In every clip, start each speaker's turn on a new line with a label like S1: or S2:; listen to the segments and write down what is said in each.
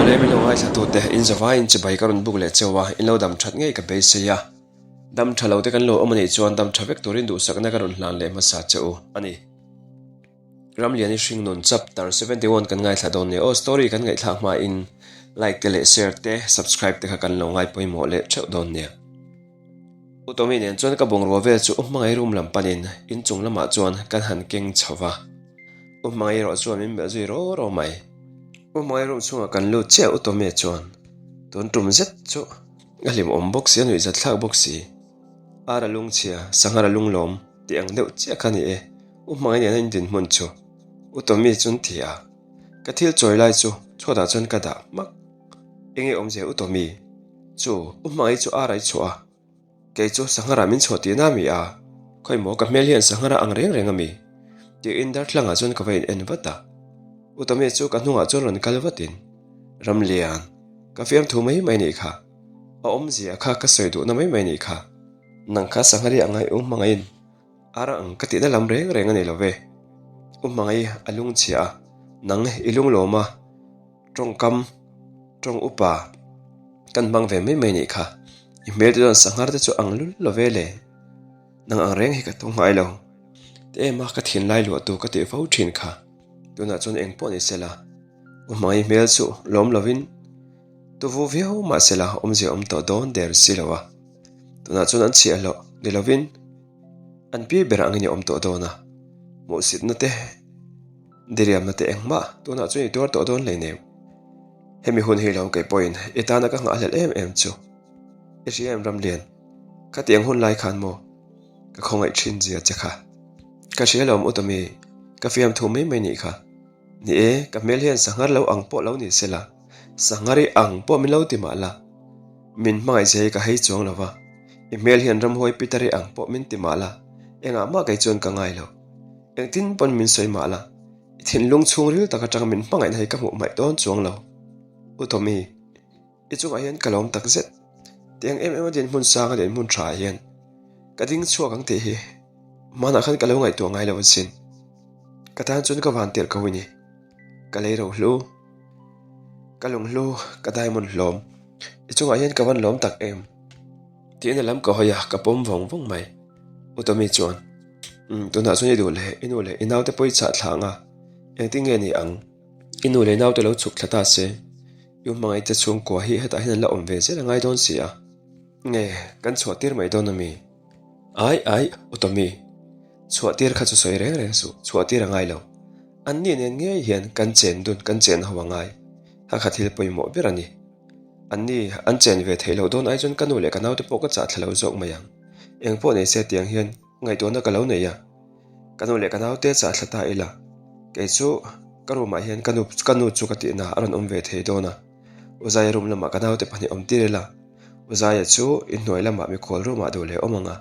S1: Awle min lo ngaithla tute in zavaiin chibai ka rawn buk leh cheu a, in lo dam that ngei ka beisei a. Dam tha lo te kan lo awm a nih chuan dam tha vek turin duhsakna ka rawn hlan leh hmasa che u a ni. Ramliani hringnun chapter 71 kan ngaithla dawn nia aw story kan ngaihthlak hmain like te leh share te subscribe te kha kan lo ngai pawimawh leh theuh dawn nia. U Tommy nen chuan ka bungrua vel chu U Hmangaih room lam panin inchung lamah chuan kan han keng chho va. U Hmangaih erawh chuan min melh zui ro ro mai. U Hmangaih room chhungah kan lut chiah U Tommy chuan tun tum zet chu a hlimawm bawk si a nuihzat thlak bawk si. Ara lungchhia, Sanghara lunglawm tih ang deuh chiah kha ni e. U Hmangaih nena in dinhmun chu U Tommy chuan ti a. Ka thil chawi lai chu chhuatah chuan ka dah hmak. Enge awmzia U Tommy? Chu, U Hmangaih chu ar a i chhuah a. Kei chu Sanghara min chhuah tihna a mi a? Khawi maw ka hmel hian Sanghara ang reng reng a mi? Tiin darthlangah chuan ka va in en vat a. U Tommy chu ka hnungah chuan rawn kal vatin, Ramlian, ka fiamthu mai mai nih kha. A awmzia kha ka sawi duhna mai mai nih kha. Nang kha Sanghari ang ai U Hmangaihin Ar ang ka tihna lam reng reng a ni lo ve. U Hmangaih a lungchhia a, nang i lunglawm a, tawngkam, tawng upa kan hmang ve mai mai nih kha. I hmel te chuan sanghar te chu ang lul lo ve le. Nang ang reng hi ka tawng ngai lo. Ti em a ka thinlai luah tu ka tih fo thin kha. Tunah chuan eng pawh ni sela, U Hmangaih hmel chu lawm lovin tuvu viau mahsela awmzia awm tawh dawn der si lo a. Tunah chuan an chhiah hlawh ni lovin an pi ber angin i awm tawh dawn a, hmuhsitna te, diriamna te engmah tunah chuan i tuar tawh dawn hleinem. Hemi hun hi lo kei pawhin i tana ka nghahhlelh em em chu i hria em Ramlian, khatiang hun lai khan maw ka khawngaih thin zia che kha. Ka hria lo awm Utami, ka fiamthu mai mai nih kha. Ni e, ka hmel hian sanghar lo ang pawh lo ni sela, sanghar i ang pawh min lo ti mah la. Min hmangaih zia hi ka hei chuang lo va, i hmel hian ramhuai pitar i ang pawh min ti mah la, engah mah kei chuan ka ngai lo. Engtin pawn min sawi mah la, i thinlung chhungril tak atanga min hmangaihna hi ka hmuh hmaih dawn chuang lo. U Tommy, i chungah hian ka lawm tak zet. Tiang em em a dinhmun sang a dinhmun tha ah hian ka ding chhuak ang tih hi hmanah khan ka lo ngaihtuah ngai lo asin. Ka tan chuan ka van tirh ko i ni. Ka lei ro hlu. Ka lung hlu, ka diamond hlawm. I chungah hian ka van lawm tak em? Tiin a lam ka hawi a, ka pawm vawng vawng mai. U Tommy chuan, Umm, tunah chuan i duh leh i nu leh i naute pawh i chah thla ang a, engtin nge ni ang? I nu leh i naute lo chhuk thla ta se, i u hmangaihte chhungkua hi hetah hian an la awm ve zel a ngai dawn si a. Nge, kan chhuah tir mai dawn a mi? Ai, ai, U Tommy, chhuah tir kha chu sawi reng reng suh, chhuah tir a ngai lo. An ni nen ngei hian kan chen dun, kan chen ho a ngai. Kha kha thil pawimawh ber a ni. An ni, an chen ve theih loh dawn ai chuan ka nu leh ka naute pawh ka chah thla lo zawk mai ang. Eng pawh nei se tiang hian ngaihtuahna ka lo nei a. Ka nu leh ka naute chah thla ta ila. Kei chu ka room ah hian ka nu, ka nu chu ka tihna a rawn awm ve thei dawn a. Uzaia room lamah ka naute pahnih awm tir ila. Uzaia chu inhnuai lamah mikhual room ah duh leh awm ang a.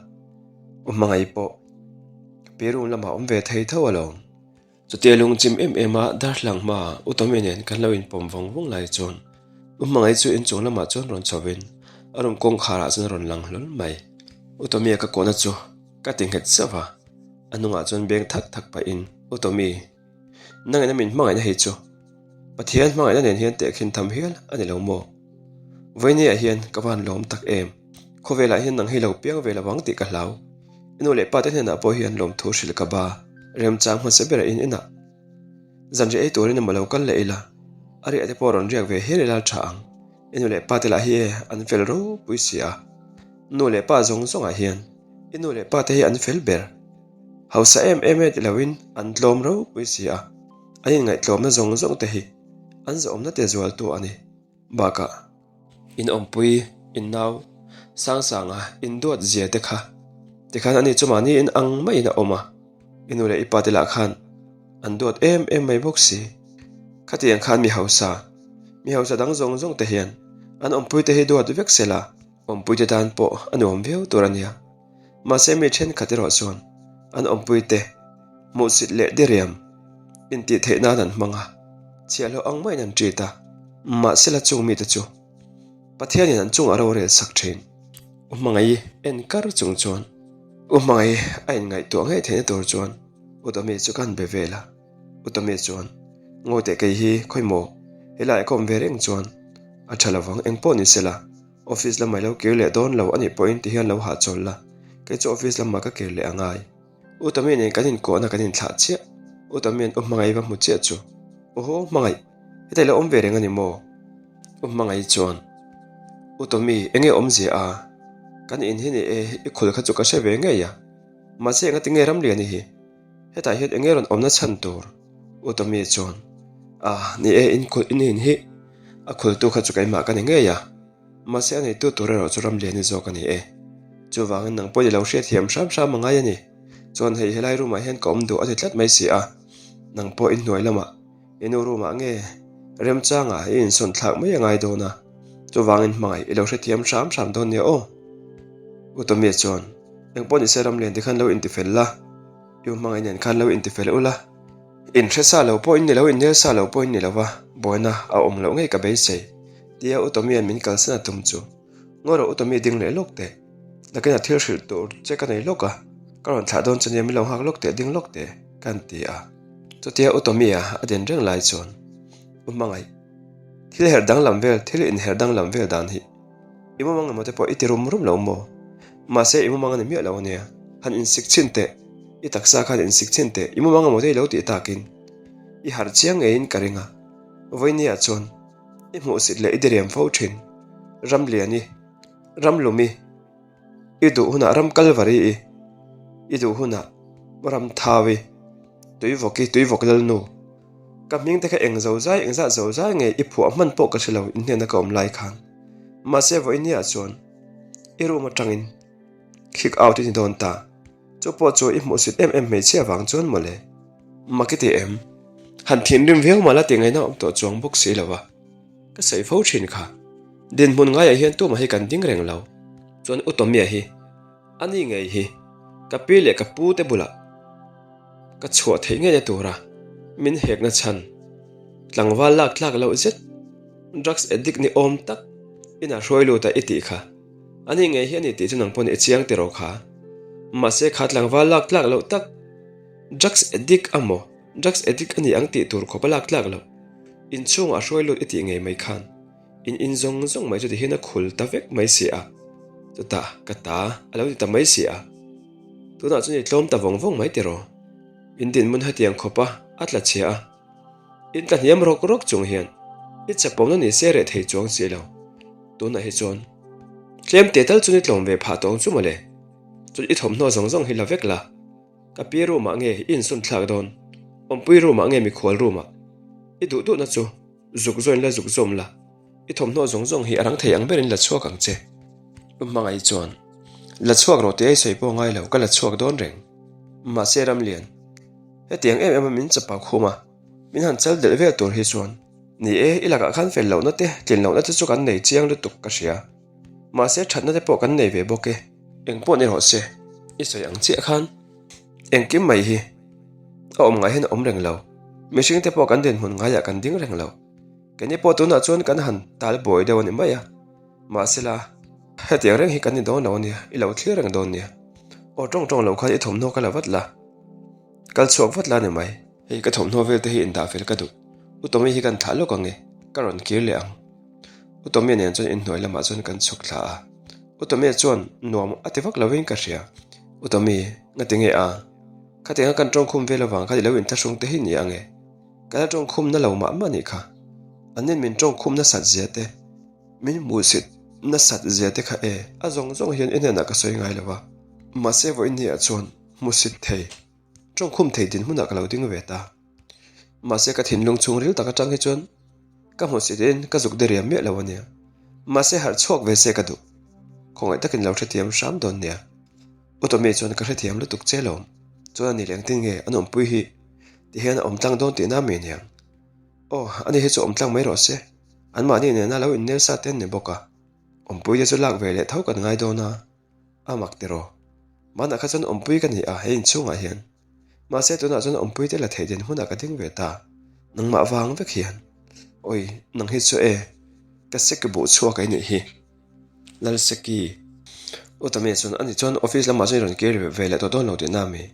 S1: U hmangaih pawh pi room lamah awm ve thei tho alawm. Chutia lungchim em em a darhlang hmaah U Tommy nen kan lo inpawm vawng vawng lai chuan U Hmangaih chu inchung lamah chuan rawn chhovin a room kawngkharah chuan a rawn lang hlawl mai. U Tommy-a ka kawhna chu ka ti nghet zauh a, a hnungah chuan beng thak thak pahin U Tommy, nangin a min hmangaihna hei chu Pathian hmangaihna nen hian tehkhin tham hial a ni lo maw? Vawinia hian ka van lawm tak em? Khawvelah hian nang hi lo piang ve lo ang tih ka hlau. I nu leh pa te hnenah pawh hian lawmthu hrilh ka ba. Remchang hmasa berah in inah zanriah ei turin emaw lo kal leh ila, a riah te pawh rawn riak ve hial ila tha ang. I nu leh pa te lah hi e an fel ropui si a. Nu leh pa zawng zawngah hian i nu leh pa te hi an fel ber. Hausa em em e ti loin an tlawm ropui si a. An inngaihtlawmna zawng zawng te hi an zawhawmna te zualtu a ni. Bakah. In awmpui, in nau, Sangsanga in duat zia te kha tikhan ani chu mahni in ang maiin a awm a, i nu leh i pa te lah khan an duat em em mai bawk si. Khatiang khan mi hausa, mi hausa dang zawng zawng te hian an awmpui te hi duat vek se la, awmpui te tan pawh a nuam viau tur a nia. Mahse mi thenkhat erawh chuan an awmpui te hmuhsit leh diriam intih theih nan an hmang a, chhiahhlawh ang maiin an ṭit a, mahse la chung mite chu Pathianin an chungah rorel sak ṭhin. U Hmangaih en kar chung chuan U Hmangaih a inngaihtuah ngei theihna tur chuan U Tommy chu ka han be vel a, U Tommy chuan Ngawi teh kei hi khawi maw helaiah ka awm ve reng chuan. A tha lovang, eng pawh ni sela, office lamah i lo kir leh dawn lo a nih pawhin ti hian lo hahchawl la, kei chu office lamah ka kir leh a ngai. U Tami nen kan inkuahna kan inthlah chiah. U Tamian U Hmangaih va hmu chiah chu, Awhaw, Hmangaih, heta i lo awm ve reng a ni maw? U Hmangaih chuan, U Tami, eng nge awmzia a? Kan in hi ni e, i khul kha chu ka hre ve ngei a. Mahse engati nge Ramliani hi? Hetah hian eng nge rawn awmna chhan tur? U Tami chuan, Ah, ni e, in khul in in hi a khultu kha chu keimah ka ni ngei a. Mahse a neitu tur erawh chu Ramliani zawk a ni e. Chuvangin nang pawh i lo hriatthiam hram hram a ngai a ni. Chuan hei helai room ah hian ka awm duh a ti tlat mai si a. Nang pawh i hnuai lamah i nu room ah nge remchangah i insawn thlak mai a ngai dawn a. Chuvangin hmangaih i lo hrethiam hram hram dawn nia aw. U Tommy chuan, Engpawh nise Ramlian ti khan lo intifel la, i u hmangaih nen khan lo intifel ula. Inhre sa lo pawh in ni lo, innel sa lo pawh in ni lo va, buaina a awm loh ngei ka beisei. Tia U Tommy-a'n min kalsan a tum chu, Ngawi rawh U Tommy ding leh lawk teh. Nakinah thil hrilh tur che ka nei lawk a, ka rawn thlah dawn che nia min lo nghak lawk teh ding lawk teh, ka han ti a. Chutia U Tommy-a a din reng lai chuan, U Hmangaih, thil herh danglam vel, thil inherh danglam vel dan hi i mumang emaw te pawh i ti rum rum lo maw? Mahse i mumang a ni miah lo ania, han insik chhin teh, i taksa khan insik chhin teh, i mumang emaw te i lo tih takin i harh chiang ngeiin ka ring a. Vawinia chuan i hmuhsit leh i diriam fo thin, Ramliani, Ramlumi, i duh hunah ram Kalvari i, i duh hunah Ramthawi, Tuivawki, Tuivawk Lalnu. Ka hming te kha eng zo zai eng zat zo zai nge i phuah hman pawh ka hre lo in hnena ka awm lai khan. Mahse vawinia chuan i room atangin kick out i ni dawn ta. Chu pawh chu i hmuhsit em em hmeichhia vang chuan mawle. Mak i ti em? Han thinrim viau mah la tih ngaihna awm tawh chuang bawk si lo a. Ka sawi fo thin kha. Dinhmun ngaiah hian tumah hi kan ding reng lo. Chuan U Tomia hi a ni ngei hi ka pi leh ka pu te bulah ka chhuah theih ngei na tura min hekna chhan tlangval lak tlak loh zet drugs addict ni awm tak inah hruai lut a i tih kha a ni ngei hi a ni tih chu nang pawhin i chiang tiraw kha mahse kha tlangval lak tlak loh tak drugs addict amaw drugs addict a ni ang tih tur khawp a lak tlak loh inchhungah hruai lut i tih ngei mai khan In in zawng zawng mai chu tihian a khul ta vek mai si a, chutah ka ta a lo ti ta mai si a. Tunah chuan i tlawm ta vawng vawng mai tiraw? In dinhmun hetiang khawpa a tla chhia a, in tla hniam rawk rawk chung hian i chapawmna ni se reh thei chuang si lo. Tunah hi chuan tlem teh tal chuan i tlawm ve phah tawng chu mawle. Chuan i thawmhnaw zawng zawng hi la vek la, ka pi room ah nge i insawn thlak dawn, awmpui room ah nge mikhual room ah i duh duhna chu Zuk zawin la zuk zawm la, i thawmhnaw zawng zawng hi a rang thei ang berin la chhuak ang che. U Hmangaih chuan, La chhuak rawh tih a i sawi pawh ngai lo, ka la chhuak dawn reng. Mahse Ramlian, hetiang em em a min chapa khum a, min han chal delh vel tur hi chuan, ni e, i lakah khan fel lohna te, tlin lohna te chu kan nei chiang lutuk ka hria. Mahse thatna te pawh kan nei ve bawk e. Eng pawh ni rawh se, i sawi ang chiah khan engkim mai hi a awm ngai hian a awm reng lo. Mihring te pawh kan dinhmun ngaiah kan ding reng lo. Keini pawh tunah chuan kan han tal buai deuh a ni mai a. Mahsela, hetiang reng hi kan ni dawn lo a nia, i lo thlir reng dawn nia. Aw tawng tawng lo khan i thawmhnaw ka la vat la, kal chhuak vat la a ni mai. Hei ka thawmhnaw vel te hi indah fel ka duh. U Tommy hi kan thlah lawk ang e, ka rawn kir leh ang. U Tommy nen chuan inhnuai lamah chuan kan chhuk thla a. U Tommy chuan nuam a ti vak lovin ka hria. U Tommy, ngati nge a? Khatianga kan tawngkhum vel avang khan i lo inthlahrung te hi ni ang e. Ka la tawngkhum na lo mah mah nih kha. An nen min tawngkhum nasat zia te, min hmuhsit nasat zia te kha e, a zawng zawng hian i hnenah ka sawi ngai lo a. Mahse vawiinniah chuan hmuhsit thei. Tawngkhum thei dinhmunah ka lo ding ve ta. Mahse ka thinlung chhungril tak atang hi chuan ka hmuhsitin ka zuk diriam miah lo a nia. Mahse harh chhuak ve se ka duh. Khawngaih takin lo hrethiam hram dawn nia. U Tommy chuan ka hrethiam lutuk che lawm. Chuan a ni leng tin nge an awmpui hi ti hian a awm tlang dawn tihna mi aniang. Aw, ani hi chu awm tlang mai rawh se. Anmahni nena lo innel sa te an ni bawk a. Awmpui te chu lak ve leh tho kan ngai dawn a. A mak tiraw? Hmanah kha chuan awmpui ka ni a, he inchhungah hian. Mahse tunah chuan awmpui te la theih din hunah ka ding ve ta. Nangmah vang vek hian. Awi, nang hi chu e, ka seki buh chhuak ei nih hi. Lal seki. U Tami chuan ani chuan office lamah chuan i rawn kir ve leh tawh dawn lo tihna a mi?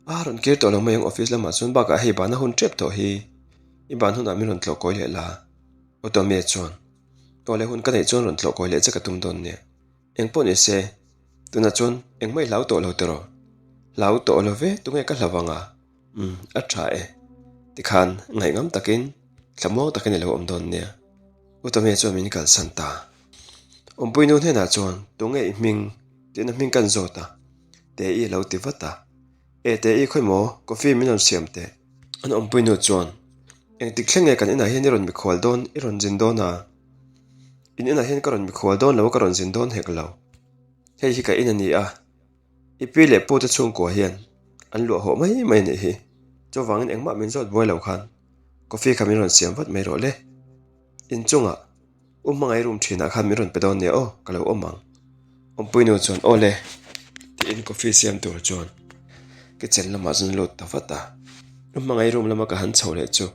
S1: A rawn kir tawh lo mai ang office lamah chuan bakah hei ban a hun tep tawh hi. I ban hunah min rawn tlawh kawi leh la. U Tami chuan. Aw le hun ka neih chuan rawn tlawh kawi leh che ka tum dawn nia. Eng pawh ni se, tunah chuan engmah i hlau tawh lo tiraw? Hlau tawh lo ve, tunge ka hlau ang a? Umm, a tha e. Tikhan ngaihngam takin, thlamuang takin i lo awm dawn nia. U Tommy chuan min kalsan ta. Awmpuinu hnenah chuan, Tunge i hming? tiin a hming kan zawt a. Te-i a lo ti vat a. E Te-i khawi maw, coffee min rawn siam teh. An awmpuinu chuan, Engtik thleng nge kan inah hian i rawn mikhual dawn, i rawn zin dawn a? In inah hian ka rawn mikhual dawn lo a, ka rawn zin dawn hek lo. Hei hi ka in a ni a, i pi leh pu te chhungkua hian an luah hawh mai mai a nih hi. Chuvangin engmah min zawt buai lo khan coffee kha min rawn siam vat mai rawh le. Inchungah U hmangaih room thinah khan min rawn pe dawn nia aw, ka lo awm ang. Awmpuinu chuan aw le tiin coffee siam tur chuan kitchen lamah chuan a lut ta vat a. U hmangaih room lama ka han chho leh chu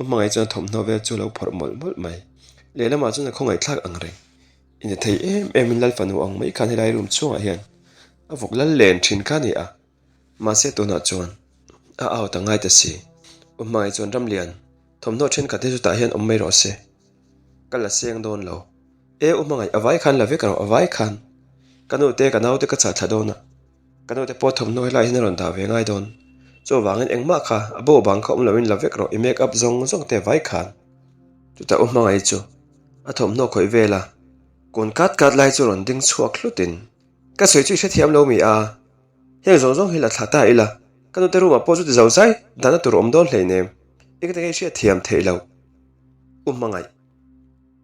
S1: U hmangaih chuan thawmhnaw vel chu a lo phawrh mawlh mawlh mai. Lehlamah chuan a khawngaihthlak ang reng. Inti thei em em in Lal fanu ang mai khan helai room chhungah hian a vawk lal len thin kha a ni a. Mahse tunah chuan a out a ngai ta si. U hmangaih chuan Ramlian thawmhnaw thenkhat hi chutah hian awm mai rawh se. Ka la seng dawn lo. E u hmangaih a vai khan la vek rawh a vai khan. Ka nu te ka nau te ka chah thla dawn a. Ka nu te pawh thawmhnaw helai hian a rawn dah ve ngai dawn. Chuvangin engmah kha a bo bang kha awm loin la vek rawh i make up zawng zawng te vai khan. Chutah u hmangaih chu a thawmhnaw khawih vel a. Kun kat kat lai chu rawn ding chhuak hlutin ka sawi chu i hrethiam lo mi a. Heng zawng zawng hi la thlah ta ila, ka nute room ah pawh chuti zo zai dahna tur awm dawn hleinem, engte nge i hriat thiam theih loh? U hmangaih.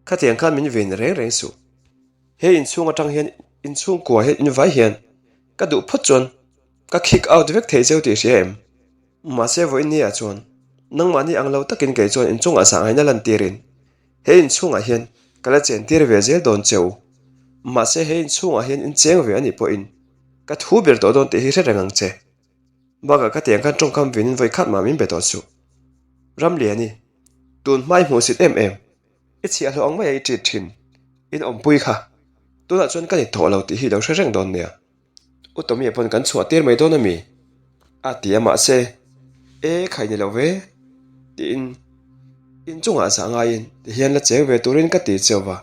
S1: Khatiang khan min vin reng reng suh. He inchhung atang hian inchhungkua hian invai hian ka duh phawt chuan ka kick out vek thei cheu tih i hria em? Mahse vawiin ni ah chuan nangmahni ang lo takin kei chuan inchungah zahngaihna lantirin He inchhungah hian ka la chentir ve zel dawn che u. Mahse he inchhungah hian in cheng ve a nih pawhin ka thu ber tawh dawn tih hi hre reng ang che. Bakah ka tiang khan tawngkam vinin vawi khat mah min be tawh suh. Ramliani, tun hma i hmuhsit em em, i chhiahhlawh ang maia i ṭit ṭhin, in awmpui kha. Tunah chuan ka ni tawh lo tih hi i lo hre reng dawn nia. U Tommy pawn kan chhuah tir mai dawn a mi? A ti a mahse, E khai ni lo ve tiin inchungah zah ngaiin ti hian la cheng ve turin ka ti cheu va,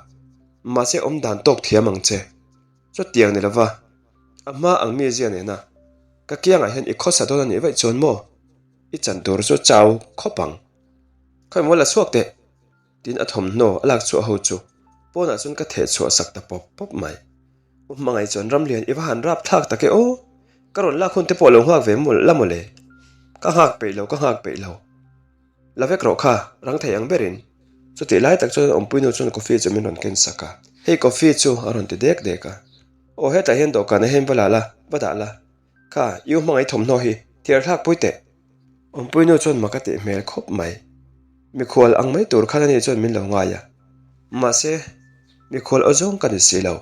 S1: mahse awm dan tawk thiam ang che. Chutiang ni lova a hma ang mi zia nena ka kiangah hian i khawsa dawn a nih vaih chuan maw i chan tur chu chau khawp ang. Khawi maw la chhuak teh. Tin a thawmhnaw a lak chhuah ho chu pawnah chuan ka theh chhuah sak ta pawp pawp mai. U hmangaih chuan Ramlian i va han rap thlak tak e aw, ka rawn lak hun te pawh lo nghak ve mawlh la mawle. Ka nghak peih lo, ka nghak peih lo. La vek rawh kha, rang thei ang berin. Chutih lai tak chuan awmpuinu chuan coffee chu min rawn ken sak a. Hei coffee chu a rawn ti dek dek a. Aw hetah hian dawhkanah hian va la la, va dah la. Kha, i u hmangaih thawmhnaw hi thiar thlak pui teh. Awmpuinu chuan mak a tih hmel khawp mai. Mikhual ang mai tur khan ani chuan min lo ngai a. Mahse, mikhual aw zawng ka ni si lo.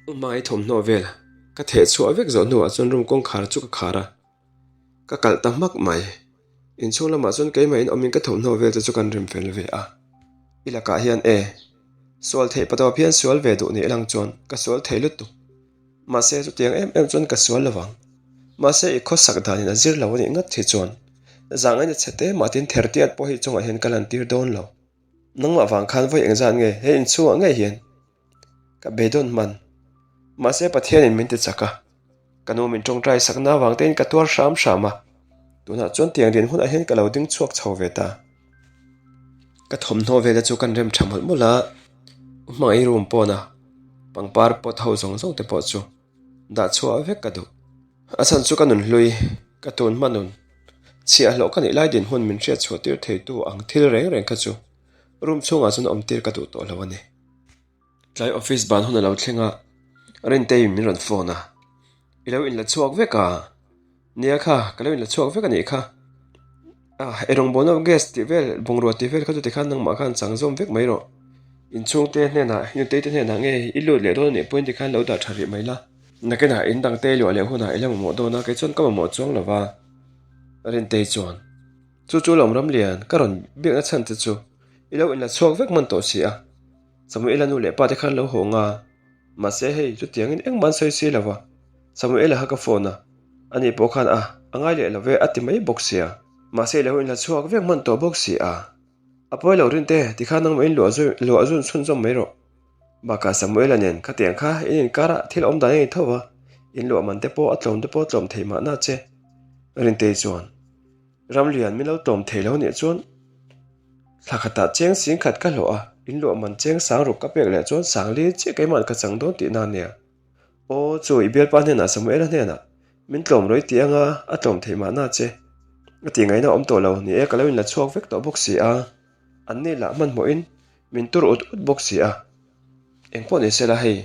S1: U hmangaih thawmhnaw vel ka theh chhuah vek zawh hnuah chuan room kawngkhar chu ka khar a. Ka kalh ta hmak mai. Inchhung lamah chuan keimah in awmin ka thawmhnaw vel te chu kan rem fel ve a. I lakah hian e, sual theih patawp hian sual ve duh nih lang chuan ka sual thei lutuk. Mahse, chutiang em em chuan ka sual lo vang. Mahse, i khawsak danin a zir lo a nih ngat hi chuan zangaina chhe te mah tin ther tiat pawh hi chungah hian ka lantir dawn lo. Nangmah vang khan vawi engzat nge he inchhungah ngei hian ka beidawn hman. Mahse, Pathianin min ti chak a, ka nu min tawngtai sakna avang tein ka tuar hram hram a, tunah chuan tiang din hunah hian ka lo ding chhuak chho ve ta. Ka thawmhnaw vela chu kan rem tha mawlh mawlh a, hmangaih room pawna pangpar pot ho zawng zawng te pawh chu dah chhuah vek ka duh. A chhan chu ka nunhlui, ka tun hma nun, chhiahhlawh ka nih lai dinhmun min hriat chhuah tir theitu ang thil reng reng kha chu room chhungah chuan awm tir ka duh tawh lo a ni. Tlai office ban hun a lo thleng a, Rinteiin min rawn phone a, I lo inla chhuak vek a? Nia kha, ka lo inla chhuak vek a nih kha. Ah, ei rawngbawlna gas tih vel, bungrua tih vel kha chu tikhan nangmah khan chang zawm vek mai rawh. Inchhungte hnenah, Nutei te hnenah nge i lut leh dawn a nih pawhin tikhan lo dah tha rih mai la. Nakinah in dangte luah leh hunah i la mamawh dawn a, kei chuan ka mamawh chuang lo va. Rintei chuan, Chu chu lawmram lian, ka rawn biakna chhan che chu i lo inla chhuak vek hman tawh si a. Samuela nu leh pa te khan lo haw nga, mahse hei chutiangin engmah an sawi si lo va, Samuela kha ka phone a, ani pawh khan a, a ngai leh lo ve a ti mai bawk sia, mahse i lo inla chhuak vek hman tawh bawk si a. A pawi lo Rinte, tikhan nangmah in luah zui luah zun chhunzawm mai rawh. Bakah Samuela nen khatiang kha in inkarah thil awm dan a ni tho va, in luah man te pawh a tlawm te pawh a tlawm thei mahna che. Rintei chuan, Ramlian min lo tlawm thei lo nih chuan thla khatah cheng sing khat ka hlawh a, in luah man cheng sang ruk ka pek leh chuan sang li chiah keimah ka chang dawn tihna nia. Aw, chu i bialpa hnenah Samuela hnenah min tlawm rawih tih anga a tlawm theih mahna che. A tih ngaihna awm tawh lo, ni e ka lo inla chhuak vek tawh bawk si a, an ni lah hmanhmawhin min tur ut ut bawk si a. Engpawh ni sela hei,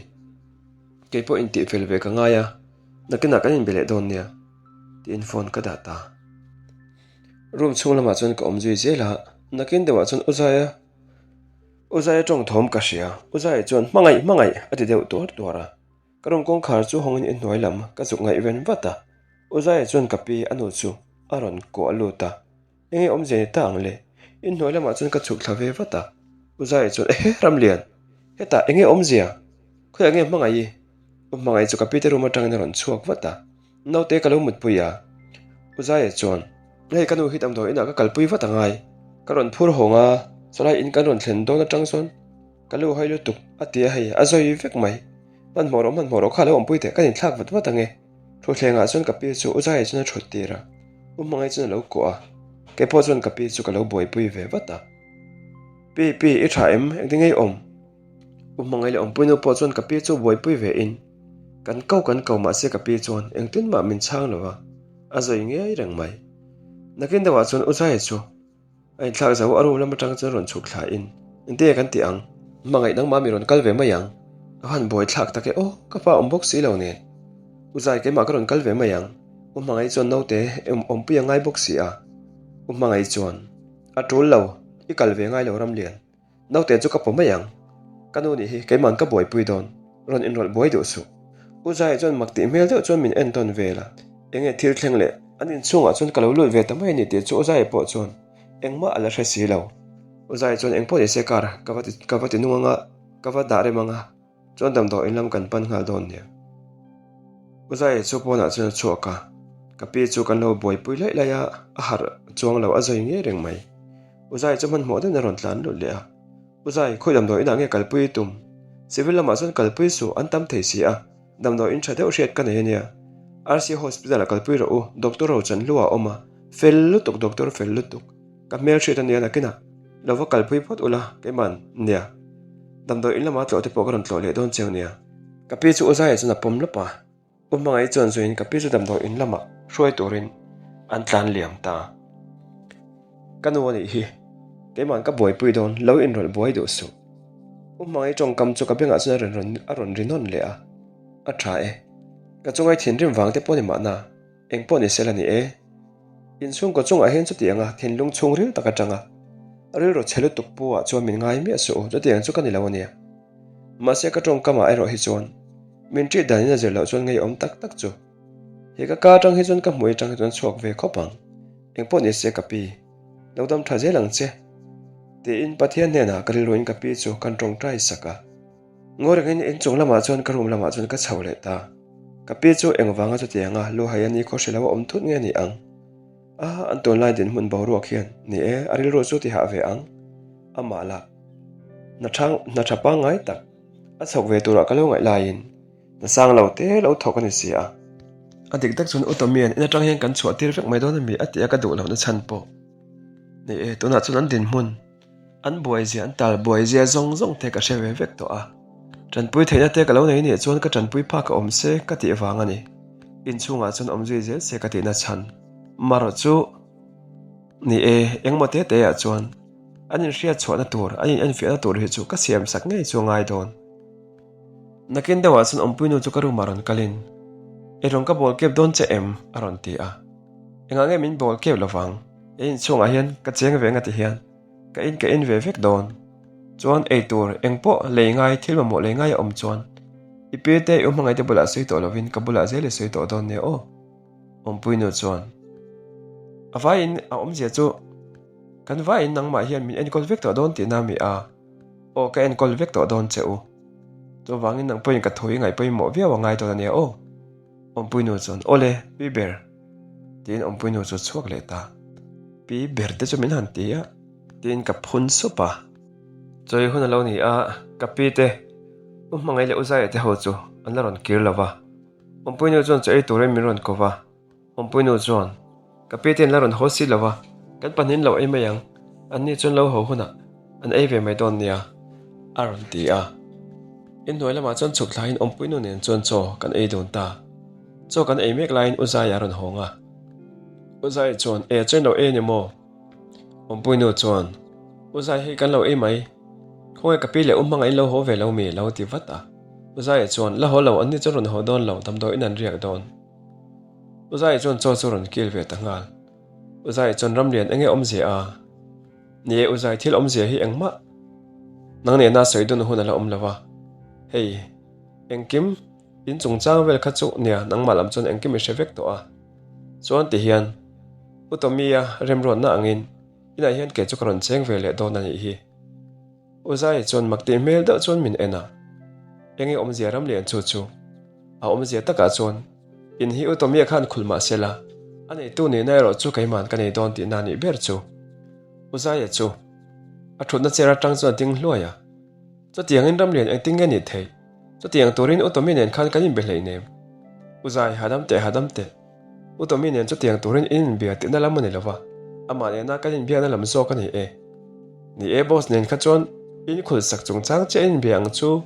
S1: kei pawh intih fel ve ka ngai a, nakinah kan inbe leh dawn nia tiin phone ka dah ta. Room chhung lamah chuan ka awm zui zel a, nakin deuhah chuan U Zaia, U Zaia tawng thawm ka hria, U Zaia chuan hmangaih hmangaih a ti deuh tuar tuar a. Ka room kawngkhar chu hawngin inhnuai lam ka zuk ngaihven vat a, U Zaia chuan ka pi a nu chu a rawn kuah lut a, Enge awmzia ni ta ang le? Inhnuai lamah chuan ka chhuk thla ve vat a, U Zaia chuan Ehe Ramlian, hetah enge awmzia? Khawiah nge hmangaih i? U Hmangaih chu ka pi te room atangin a rawn chhuak vat a, Naute ka lo mutpui a. U Zaia chuan Hei ka nu hi damdawi inah ka kalpui vat angai, ka rawn phur hawng a, chawlai in kan rawn thlen dawn atang chuan Ka lu hai lutuk, a ti a hei, a zawi vek mai. Hmanhmawh rawh, hmanhmawh rawh kha lo awmpui teh, kan inthlak vat vat ang e. Thutthlengah chuan ka pi chu U Zai chuan a thut tir a, U Hmangaih chuan a lo kuah a, kei pawh chuan ka pi chu ka lo buaipui ve vat a. Pi, pi, i tha em? Engtin nge i awm? U Hmangaih leh awmpuinu pawh chuan ka pi chu buaipui ve in, kan ko kan ko mahse ka pi chuan engtin mah min chhang lo a, a zawi ngei reng mai. Nakin deuhah chuan U Zai chu A inthlak zo a room lam atang chuan rawn chhuk thla in, Engtin nge kan tih ang? Hmangaih nangmah mi rawn kal ve mai ang. A han buai thlak tak e aw, ka pa awm bawk si lo nen. U Zai keimah ka rawn kal ve mai ang. U Hmangaih chuan naute awmpui a ngai bawk si a. U Hmangaih chuan, A tul lo, i kal ve ngai lo Ramlian. Naute chu ka paw mai ang. Ka nu nih hi keima'n ka buaipui dawn, rawn inrawlh buai duh suh. U Zai chuan mak tih hmel deuh chuan min en tawn vel a. Enge thil thleng leh an inchhungah chuan ka lo lut ve ta mai a ni tih chu U Zai pawh chuan engmah a la hre si lo. U Zai chuan engpawh ni se car ka va ti ka va ti nung anga ka va dah rem anga chuan damdawi in lam kan pan nghal dawn nia. U Zai chu pawnah chuan a chhuak a, ka pi chu kan lo buaipui laih laih a, a harh chuang lo a zawi ngei reng mai. U Zai chu hmanhmawh deuhin a rawn tlan lut leh a. U Zai, khawi damdawi inah nge kalpui i tum? Civil lamah chuan kalpui suh, an tam thei si a. Damdawi in tha deuh hriat ka nei a nia. RC Hospital ah kalpui rawh u, Doctor Rochan hlua a awm a, fel lutuk Doctor fel lutuk. Ka hmel hriat a nia nakinah lo va kalpui phawt ula, keiman nia. Damdawi in lama tlawh te pawh ka rawn tlawh leh dawn cheu nia. Ka pi chu U Zai chuan a pawm lawp a. U Hmangaih chuan zuiin ka pi chu damdawi in lamah hruai turin an tlan liam ta. Ka nu a nih hi, keima'n ka buaipui dawn, lo inrawlh buai duh suh. U Hmangaih tawngkam chu ka bengah chuan a rawn a rawn ri nawn leh a, a tha e. Ka chungai thinrim vang te pawh ni mahna, eng pawh ni sela ni e. Inchhungkaw chungah hian chutianga thinlung chhungril tak atanga rilru chhe lutuk pu ah chuan min ngai miah suh u, chutiang chu ka ni lo a nia. Mahse ka tawngkamah erawh hi chuan min ṭih danin a zir loh chuan ngeiawm tak tak chu he ka ka atang hi chuan ka hmui atang hi chuan chhuak ve khawp ang. Engpawh ni se ka pi, lo dam tha zel ang che tiin Pathian hnenah ka rilruin ka pi chu kan tawngtai sak a. Ngawi rengin inchung lamah chuan ka room lamah chuan ka chho leh ta. Ka pi chu engvanga chutianga luhai a ni khaw hre lo a awm thut nge ni ang? A, an tunlai dinhmun boruak hian ni e, a rilru chu ti hah ve ang. Amah lah hna thang hna tha pangngai tak a chhawk ve turah ka lo ngaih laiin hna sang lo te lo thawk a ni si a. A dik tak chuan U Tomian in atang hian kan chhuah tir vek mai dawn a mi a tih a ka duh lohna chhan pawh ni e, tunah chuan an dinhmun an buai zia an tal buai zia zawng zawng te ka hre ve vek tawh a. Tanpui theihna te ka lo nei nih chuan ka tanpui phak a awm se ka tih vang a ni. Inchhungah chuan awm zui zel se ka tihna chhan marawh chu ni e, engmaw te te ah chuan an inhriat chhuahna tur, an in enfiahna tur hi chu ka siam sak ngei chu a ngai dawn. Nakin deuhah chuan awmpuinu chu ka room ah rawn kalin, Eirawng ka bawl kep dawn che em? a rawn ti a. Engah nge min bawl kep lovang? Ei inchhungah hian ka cheng ve nga ti hian ka in ka in ve vek dawn. Chuan ei tur eng pawh lei ngai, thil mamawh lei ngai a awm chuan i pi te i u hmangaih te bulah sawi tawh lovin ka bulah zel i sawi tawh dawn nia aw. Awmpuinu chuan a vaiin a awmzia chu kan vaiin nangmah hian min enkawl vek tawh dawn tihna a mi a, aw ka enkawl vek tawh dawn che u. Chuvangin nang pawhin ka thu i ngaih pawimawh viau a ngai dawn a nia aw. Awmpuinu chuan aw le, pi ber tiin awmpuinu chu a chhuak leh ta. Pi ber te chu min han ti a. Tiin ka phun sup a. Chawi hun a lo ni a, ka pi te, U Hmangaih leh U Zaia te ho chu an la rawn kir lo va. Awmpuinu chuan chaw ei turin min rawn ko va. Awmpuinu chuan, Ka pi te an la rawn haw si lo va, kan pahnihin lo ei mai ang, anni chuan lo haw hunah an ei ve mai dawn nia, a rawn ti a. Inhnuai lamah chuan chhuk thlahin Awmpuinu nen chuan chaw kan ei dun ta. Chaw kan ei mek laiin U Zaia a rawn hawng a. U Zaia chuan, E, chaw in lo ei a ni maw? Awmpuinu chuan, U Zai hei kan lo ei mai, khawnge ka pi leh U hmanga in lo haw ve lo mi? lo ti vat a. U Zaia chuan, La haw lo, anni chu rawn haw dawn lo, damdawiin an riak dawn. U Zaia chuan chaw chu rawn kil ve ta nghal. U Zaia chuan, Ramlian enge awmzia a? Ni e, U Zai thil awmzia hi engmah nang nena sawi dun hun a la awm lo va, hei engkim in chungchang vel kha chu nia nangmah lam chuan engkim i hre vek tawh a. Chuan ti hian U Tommy-a remruatna angin inah hian kei chu ka rawn cheng ve leh dawn a nih hi. U Zai chuan mak tih hmel deuh chuan min en a, enge awmzia ram lian chu chu a awmzia takah chuan in hi U Tommy-a khan khul mah se la, a neitu nihna erawh chu keiman ka nei dawn tihna a nih ber chu. U Zaia chu a thutna chair atang chuan a ding hluai a, chutiangin ram lian engtin nge nih theih? Chutiang turin U Tommy nen khan kan inbe hleinem. U Zai, hahdam teh, hahdam teh. U Tommy nen chutiang turin in inbia tihna lam a ni lova, amah nena kan inbiakna lam zawk a ni e. Ni e, boss nen kha chuan in khulsak chungchang chiah in inbia ang chu,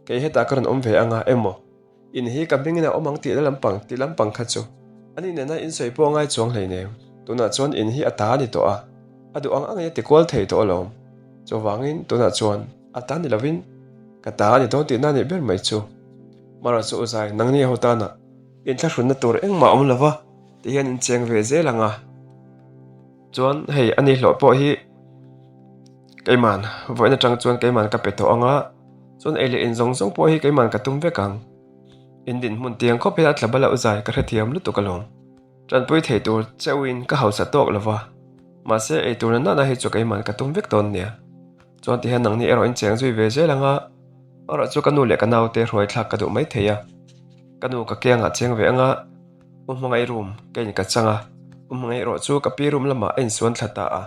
S1: kei hetah ka rawn awm ve anga emaw, in hi ka hmingin a awm ang tihna lampang tih lampang kha chu ani nena in sawi pawh a ngai chuang hleinem. Tunah chuan in hi a ta a ni tawh a, a duh ang angin a ti kual thei tawh alawm. Chuvangin tunah chuan a ta ni lovin ka ta a ni dawn tihna a nih ber mai chu. Mara chu U Zai, nangni ho tana inthlahrunna tur engmah a awm lova ti hian in cheng ve zel ang a. Chuan hei a ni hlawh pawh hi keiman vawiin atang chuan keiman ka pe tawh ang a, chuan ei leh in zawng zawng pawh hi keiman ka tum vek ang. In dinhmun tiang khawp hian a tla bal a U Zai, ka hrethiam lutuk alawm. Tanpui thei tur cheuhin ka hausa tawk lo va, mahse ei tur na nana hi chu keiman ka tum vek dawn nia. Chuan tihian nangni erawh in cheng zui ve zel ang a, erawh chu ka nu leh ka naute hruai thlak ka duh mai thei a. Ka nu ka kiangah cheng ve ang a, U Hmangaih room ka in ka chang a, U Hmangaih erawh chu ka pi room lamah a insuan thla ta a.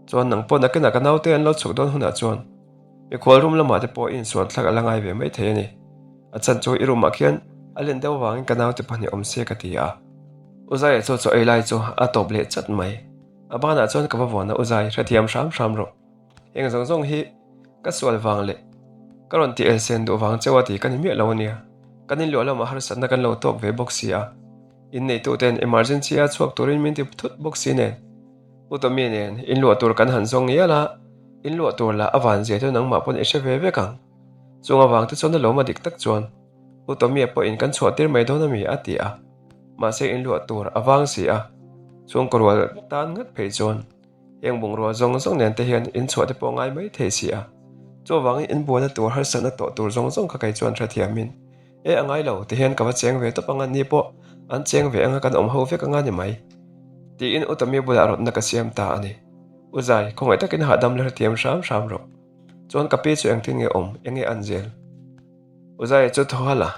S1: Chuan nang pawh nakinah ka naute an lo chhuk dawn hunah chuan mikhual room lamah te pawh i insuan thlak a la ngai ve mai thei a ni. A chhan chu i room ah khian a len deuh avangin ka naute pahnih awm se ka ti a. U Zaia chu chaw ei lai chu a tawp leh chat mai. A banah chuan ka va vuan a, U Zai, hrethiam hram hram rawh. Heng zawng zawng hi ka sual vang leh ka rawn ti elsen duh vang cheu a ti ka ni miah lo a nia. Kan inluah lamah harsatna kan lo tawk ve bawk si a. Inneituten emergency a chhuak turin min ti thut bawk si nen. U Tommy nen inluah tur kan han zawng ngial a, inluah tur lah a van zia chu nangmah pawn i hre ve vek ang. Chung avang te chuan a lawm a dik tak chuan U Tommy-a pawhin kan chhuah tir mai dawn a mi a ti a, mahse inluah tur a vang si a, chhungkaw rual tan ngat phei chuan heng bungrua zawng zawng nen te hian inchhuah te pawh ngai mai thei si a, chuvangin inbuaina tur harsatna tawh tur zawng zawng kha kei chuan hrethiamin e a ngai lo ti hian ka va cheng ve tawp anga ni pawh an cheng ve anga kan awm ho vek anga ni mai tiin U Tommy bulah rawtna ka siam ta a ni. U Zai, khawngaih takin hahdam la hrethiam hram hram rawh. Chuan ka pi chu engtin nge awm, enge an zel? U Zaia chu thaw halh a,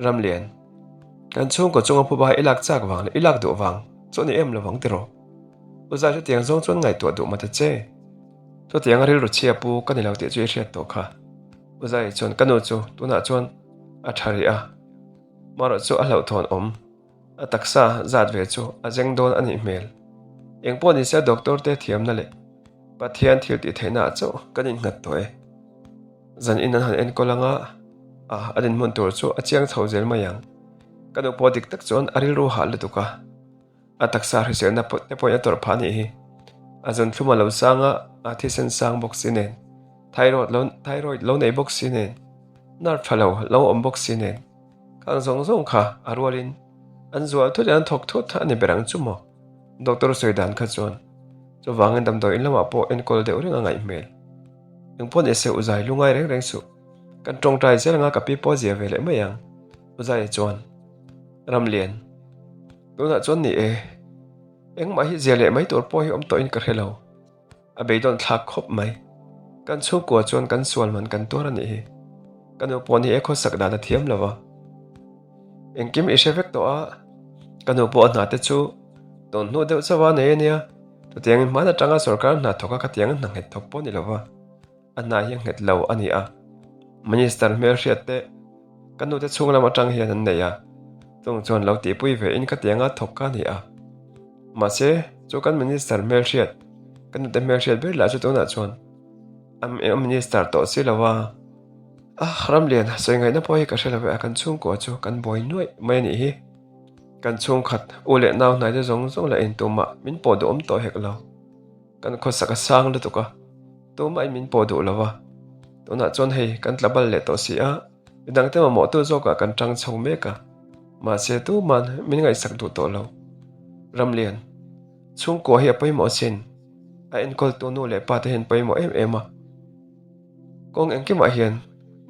S1: Ramlian, kan chhungkaw chunga phuba i lak chak vang leh i lak duh vang chu a ni em lovang tiraw? U Zai chutiang zawng chuan ngaihtuah duh mah ta che. Chutianga rilru chhia pu ka ni lo tih chu i hriat tawh kha. U Zaia chuan ka nu chu tunah chuan a tha rih a, marawh chu a hlauhthawn awm. A taksa zat ve chu a zeng dawn a nih hmel. Eng pawh nise doctor te thiamna leh Pathian thil tih theihna ah chauh kan innghat tawh e. Zan in an han enkawl anga a a dinhmun tur chu a chiang chho zel mai ang. Ka nu pawh dik tak chuan a rilru hah lutuk a, a taksa hriselna te pawhin a tawrh phah a nih hi. A zun thlum a lo sang a, a thisen sang bawk si nen, thyroid lo thyroid lo nei bawk si nen, nerve tha lo lo awm bawk si nen. Khang zawng zawng kha a rualin an zual thut in an thawk thut a ni ber ang chu maw? Doctor sawi dan kha chuan chuvangin damdawi in lamah pawh enkawl deuh reng a ngaih hmel. Engpawh ni se Uzai lungai reng reng suh. Kan tawngtai zel anga ka pi pawh zia ve leh mai ang. Uzaia chuan Ramlian tunah chuan ni e, engmah hi zia leh mai tur pawh hi awm tawhin ka hre lo. A beidawn thlak khawp mai. Kan chhungkua chuan kan sual man kan tuar a nih hi. Ka nu pawh ni e khawsak dan a thiam lo va. Engkim i hre vek tawh a, ka nu pawh a hna te chu tawn hnu deuh chauh a nei a nia. Chutiangin hman atanga sorkar hna thawka khatiang hna nghet thawk pawh ni lova, a hna hi a nghet lo a ni a. Minister hmelhriat te ka nute chhung lam atang hian an nei a, chung chuan lo tihpui ve in khatianga thawk ka ni a. Mahse, chu kan minister hmelhriat, ka nute hmelhriat ber lah chu tunah chuan a minister tawh si lo a. A ramlian sawi ngaihna pawh hi ka hre lo ve a, kan chhungkua chu kan buai nuaih mai a nih hi. Kan chhungkhat u leh nau hnaite zawng zawng lah intumah min pawh duh awm tawh hek lo. Kan khawsak a sang lutuk a, tumahin min pawh duh lo va. Tunah chuan hei kan tla bal leh tawh si a, midangte mamawhtu zawkah kan tang chho mek a, mahse tuman min ngaihsak duh tawh lo. Ramlian, chhungkua hi a pawimawh asin, a enkawltu nu leh pa te hian pawimawh em em a. Kawng engkimah hian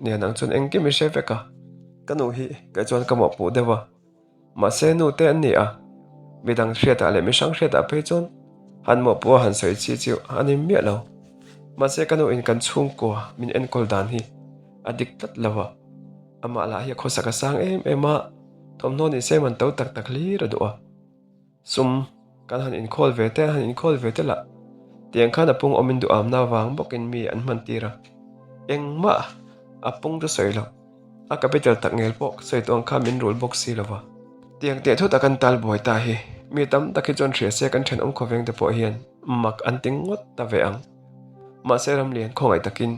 S1: nen ang chuan engkim i hre vek a, ka nu hi kei chuan ka mawhpuh deuh a, mahse nu te an ni a, midang hriatah leh mihrang hriatah phei chuan han mawhpuh a han sawi chi chu a ni miah lo. Mahse ka nu in kan chhungkua min enkawl dan hi a dik tlat lo a, amah lah hi a khawsak a sang em em a, thawmhnaw ni se man to tak tak hlir a duh a. Sum, kan han inkhawl ve te, han inkhawl ve te lah. Tiang khan a pung awmin duhamna vang bawkin mi an hman tir a. Engmah a pung chu sawi lo. A capital tak ngel pawh sawi tawh ang khan min rul bawk si lo va. Tiang teh thut a kan tal buai ta hi mi tam tak hi chuan hria se kan thenawm khawveng te pawh hian mak an ti ngawt ta ve ang. Mahse Ramlian khawngaih takin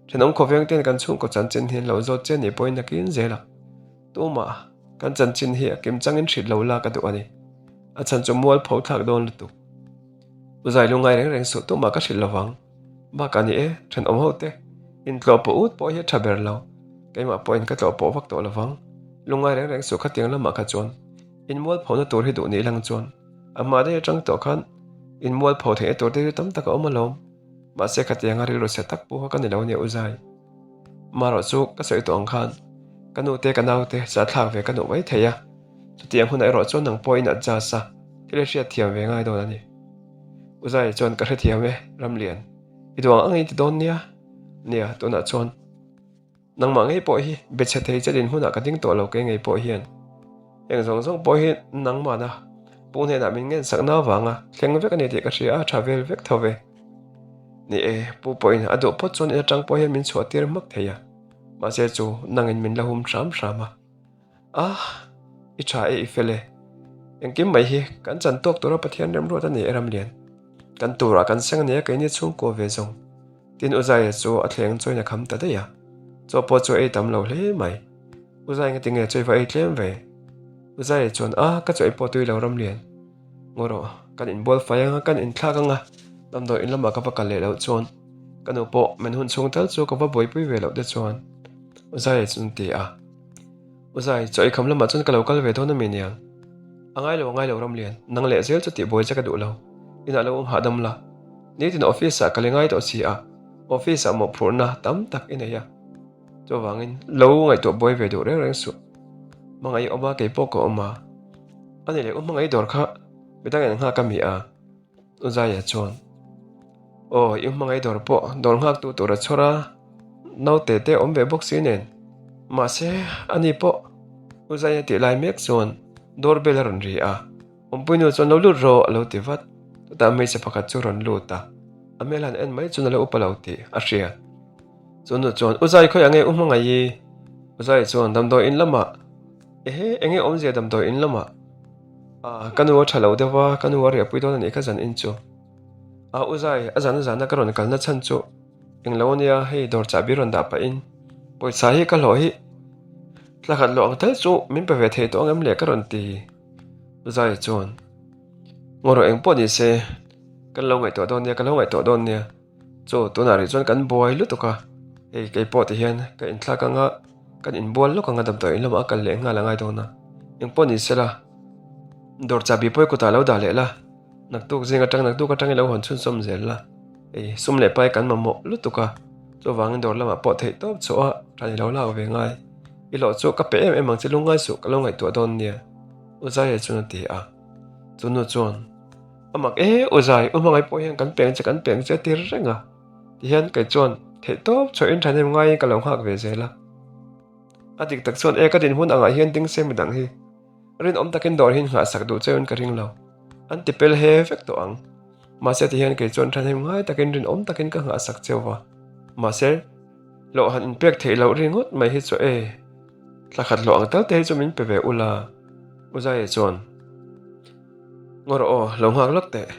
S1: thenawm khawveng ten kan chhungkaw chanchin hi an lo zawt che ni pawhin a kin zel a. Tumah kan chanchin hi a kim changin hrilh lo la ka duh a ni. A chhan chu mual pho thlak dawn lutuk. U zai lu ngai reng reng suh tumah ka hrilh lovang. Bakah ni e, thenawm ho te, intlawh pawh ut pawh hi a tha ber lo. Keimah pawhin ka tlawh pawh vak tawh lovang. Lu ngai reng reng suh khatiang lamah kha chuan inmual phona tur hi duh ni lang chuan a hma daih atang tawh khan inmual pho theihna tur te hi tam tak a awm alawm. Mahse khatianga rilru chhe tak pawh kha ka ni lo nia U Zai. Marawh chu ka sawi tawh ang khan ka nu te ka nau te sa thlak ve ka duh mai thei a, chutiang hunah erawh chuan nang pawhin adjust a, thil i hriat thiam ve ngai dawn a ni. U Zai chuan ka hrethiam e, Ramlian, i duh ang ang i ti dawn nia? Nia, tunah chuan nangmah ngei pawh hi be chhe thei che din hmunah ka ding tawh lo kei ngei pawh hian heng zawng zawng pawh hi nangmahna pu hnenah min ngen sakna avanga thleng vek a ni tih ka hria a, tha vel vek tho ve. Ni e, pu pawhin a duh phawt chuan in atang pawh hian min chhuah tir hmak thei a, mahse chu nangin min la hum hram hram a. Ah, i tha e i fel e. Engkim mai hi kan chan tawk tura Pathian remruat a ni e Ramlian. Kan turah kan seng a nia keini chhungkua ve zawng. Tin Uzaia chu a thleng chawiin a kham ta daih a, chaw pawh chu a ei tam lo hle mai. Uzai nga tinge chawi va ei tlem ve? Uzaia chuan, Ah, ka chawi pawh tui lo Ramlian. Ngaw rawh, kan inbual fai anga kan inthlak anga damdawi in lamah ka va kal leh loh chuan ka nu pawh men hun chhung tal chu ka va buaipui ve loh te chuan Uzai chu an ti a. Uzai, chaw eikham lamah chuan ka lo kal ve dawn a mi niang? A ngai lo, a ngai lo Ramlian, nang leh zel chu tih buai che ka duh lo. Inah lo awm hahdam la. Nitin office ah ka li ngai tawh si a, office ah mawhphurhna tam tak i nei a. Chuvangin lo ngaihtuah buai ve duh reng reng suh. Hmangaih awm a, kei pawh ka awm a. A ni leh u hmangaih dawr kha midang en nghak a mi a, U Zaia chuan Aw i hmangaih dawr pawh dawr nghak tu tur a chhawr a, naute te awm ve bawk si nen. Mahse ani pawh U Zaia tih lai mek chuan door bell a rawn ri a, Awmpuinu chuan lo lut rawh a lo ti vat. Chutah hmeichhe pakhat chu rawn lut a, a hmel han en mai chuan a lo upa lo tih a hriat. Chu nu chuan, U Zai khawiah nge u hmangaih i? U Zai chuan, Damdawi in lamah. Ehe, enge awmzia damdawi in lamah? Ah, ka nu a tha lo deuh va, ka nu a riahpui dawn a nih kha zan in chu. Ah, U Zai, a zan a zana ka rawn kalna chhan chu englo a nia, hei dawr chahbi rawn dah pahin pawisa hi ka hlawh hi thla khat loh ang tal chu min pe ve thei tawh ang em le ka rawn ti. U Zai chuan, Ngaw rawh eng pawh ni se, kan lo ngaihtuah dawn nia, ka lo ngaihtuah dawn nia. Chu tunah rih chuan kan buai lutuk a, hei kei pawh ti hian ka inthlak anga kan inbual lawk anga damdawi in lamah a kal leh nghal a ngai dawn a, engpawh ni sela dawr chahbi pawi kutah lo dah leh la, naktuk zing atang naktuk atang i lo hawn chhunzawm zel la, hei sum leh pai kan mamawh lutuk a, chuvangin dawr lamah pawh theih tawp chhuah a tha ni lo lak ve ngai, i hlawh chu ka pe em em ang che lungngai suh ka lo ngaihtuah dawn nia, U Zaia chuan a ti a, chu nu chuan. A mak e, U Zai, U Hmangaih pawh hian kan peng che kan peng che a ti reng a. Tihian kei chuan theih tawp chhuah in thahnem ngaiin ka lo nghak ve zel a. A dik tak chuan e ka dinhmun angah hian ding se midang hi rinawm takin dawr hi nghahsak duh cheuin ka ring lo. An ti pel he vek tawh ang. Mahse tihian kei chuan thahnem ngai takin rinawm takin ka nghahsak cheu va. Mahse, hlawh han inpek theih loh ringawt mai hi chu e, thla khat hlawh ang tal te hi chu min pe ve ula, U Zaia chuan. Ngaw rawh aw, lo nghak lawk teh.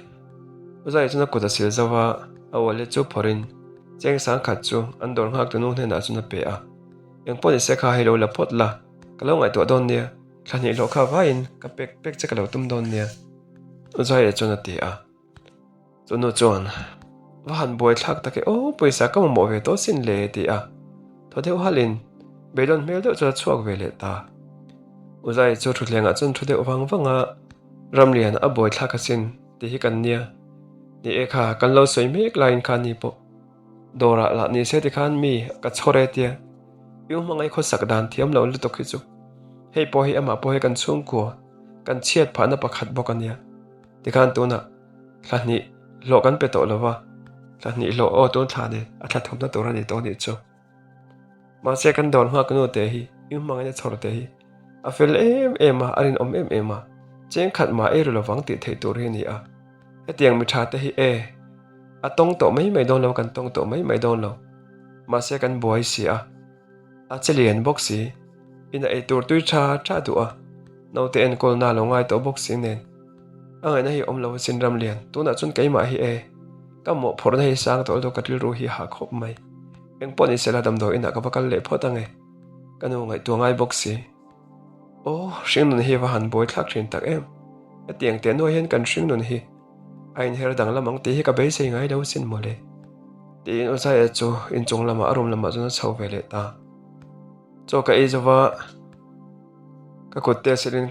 S1: U Zaia chuan a kut a sil zauh a, a wallet chu phawrhin cheng sangkhat chu an dawr nghak tunu hnenah chuan a pe a. Eng pawh nise kha hei lo la phawt la, ka lo ngaihtuah dawn nia, thla hnih hlawh kha vaiin ka pek pek che ka lo tum dawn nia, U Zaia chuan a ti a. Chunu chuan, Va han buai thlak tak e aw, pawisa ka mamawh ve tawh sin le, ti a. Thaw deuh halhin beidawn hmel deuh chuan a chhuak ve leh ta. U Zai chu thutthlengah chuan thu deuh vang vang a, Ramlian a buai thlak asin tih hi kan nia. Ni e kha, kan lo sawi mek laiin kha ni pawh. Dawrah lah ni se tikhan mi ka chhawr e tia. I u hmangaih khawsak dan thiam lo lutuk hi chu. Hei pawh hi amah pawh hi kan chhungkua, kan chhiat phahna pakhat bawk a nia. Tikhan tunah thla hnih hlawh kan pe tawh lo va, thla hnih hlawh aw tun thla nen a thla thumna tur a ni tawh anih chu. Mahse kan dawr nghak nu te hi i hmangaihna chhawr te hi a fel em em a, a rinawm em em a, cheng khat mah ei ru lovang tih theih tur hi a ni a. Hetiang mi tha te hi e, a tawng tawh mai mai dawn lo, kan tawng tawh mai mai dawn lo. Mahse kan buai si a. A che lian bawk si, in a eitur tui tha tha duh a, naute enkawl na lo ngai tawh bawk si nen. A ngaihna hi awm lo asin Ramlian, tunah chuan keimah hi e, ka mawhphurhna hi sang tawh lutuk ka rilru hi a hah khawp mai. Engpawh ni sela damdawi inah ka va kal leh phawt ange, ka nu ngaihtuah ngai bawk si. Aw, hringnun hi va han buai thlak thin tak em, hetiang teh nuai hian kan hringnun hi a inher danglam ang tih hi ka beisei ngai lo sin mawle. Tiin Uzaia chu inchung lamah a room lamah chuan a chho ve leh ta. Chaw ka ei zova ka kut te silin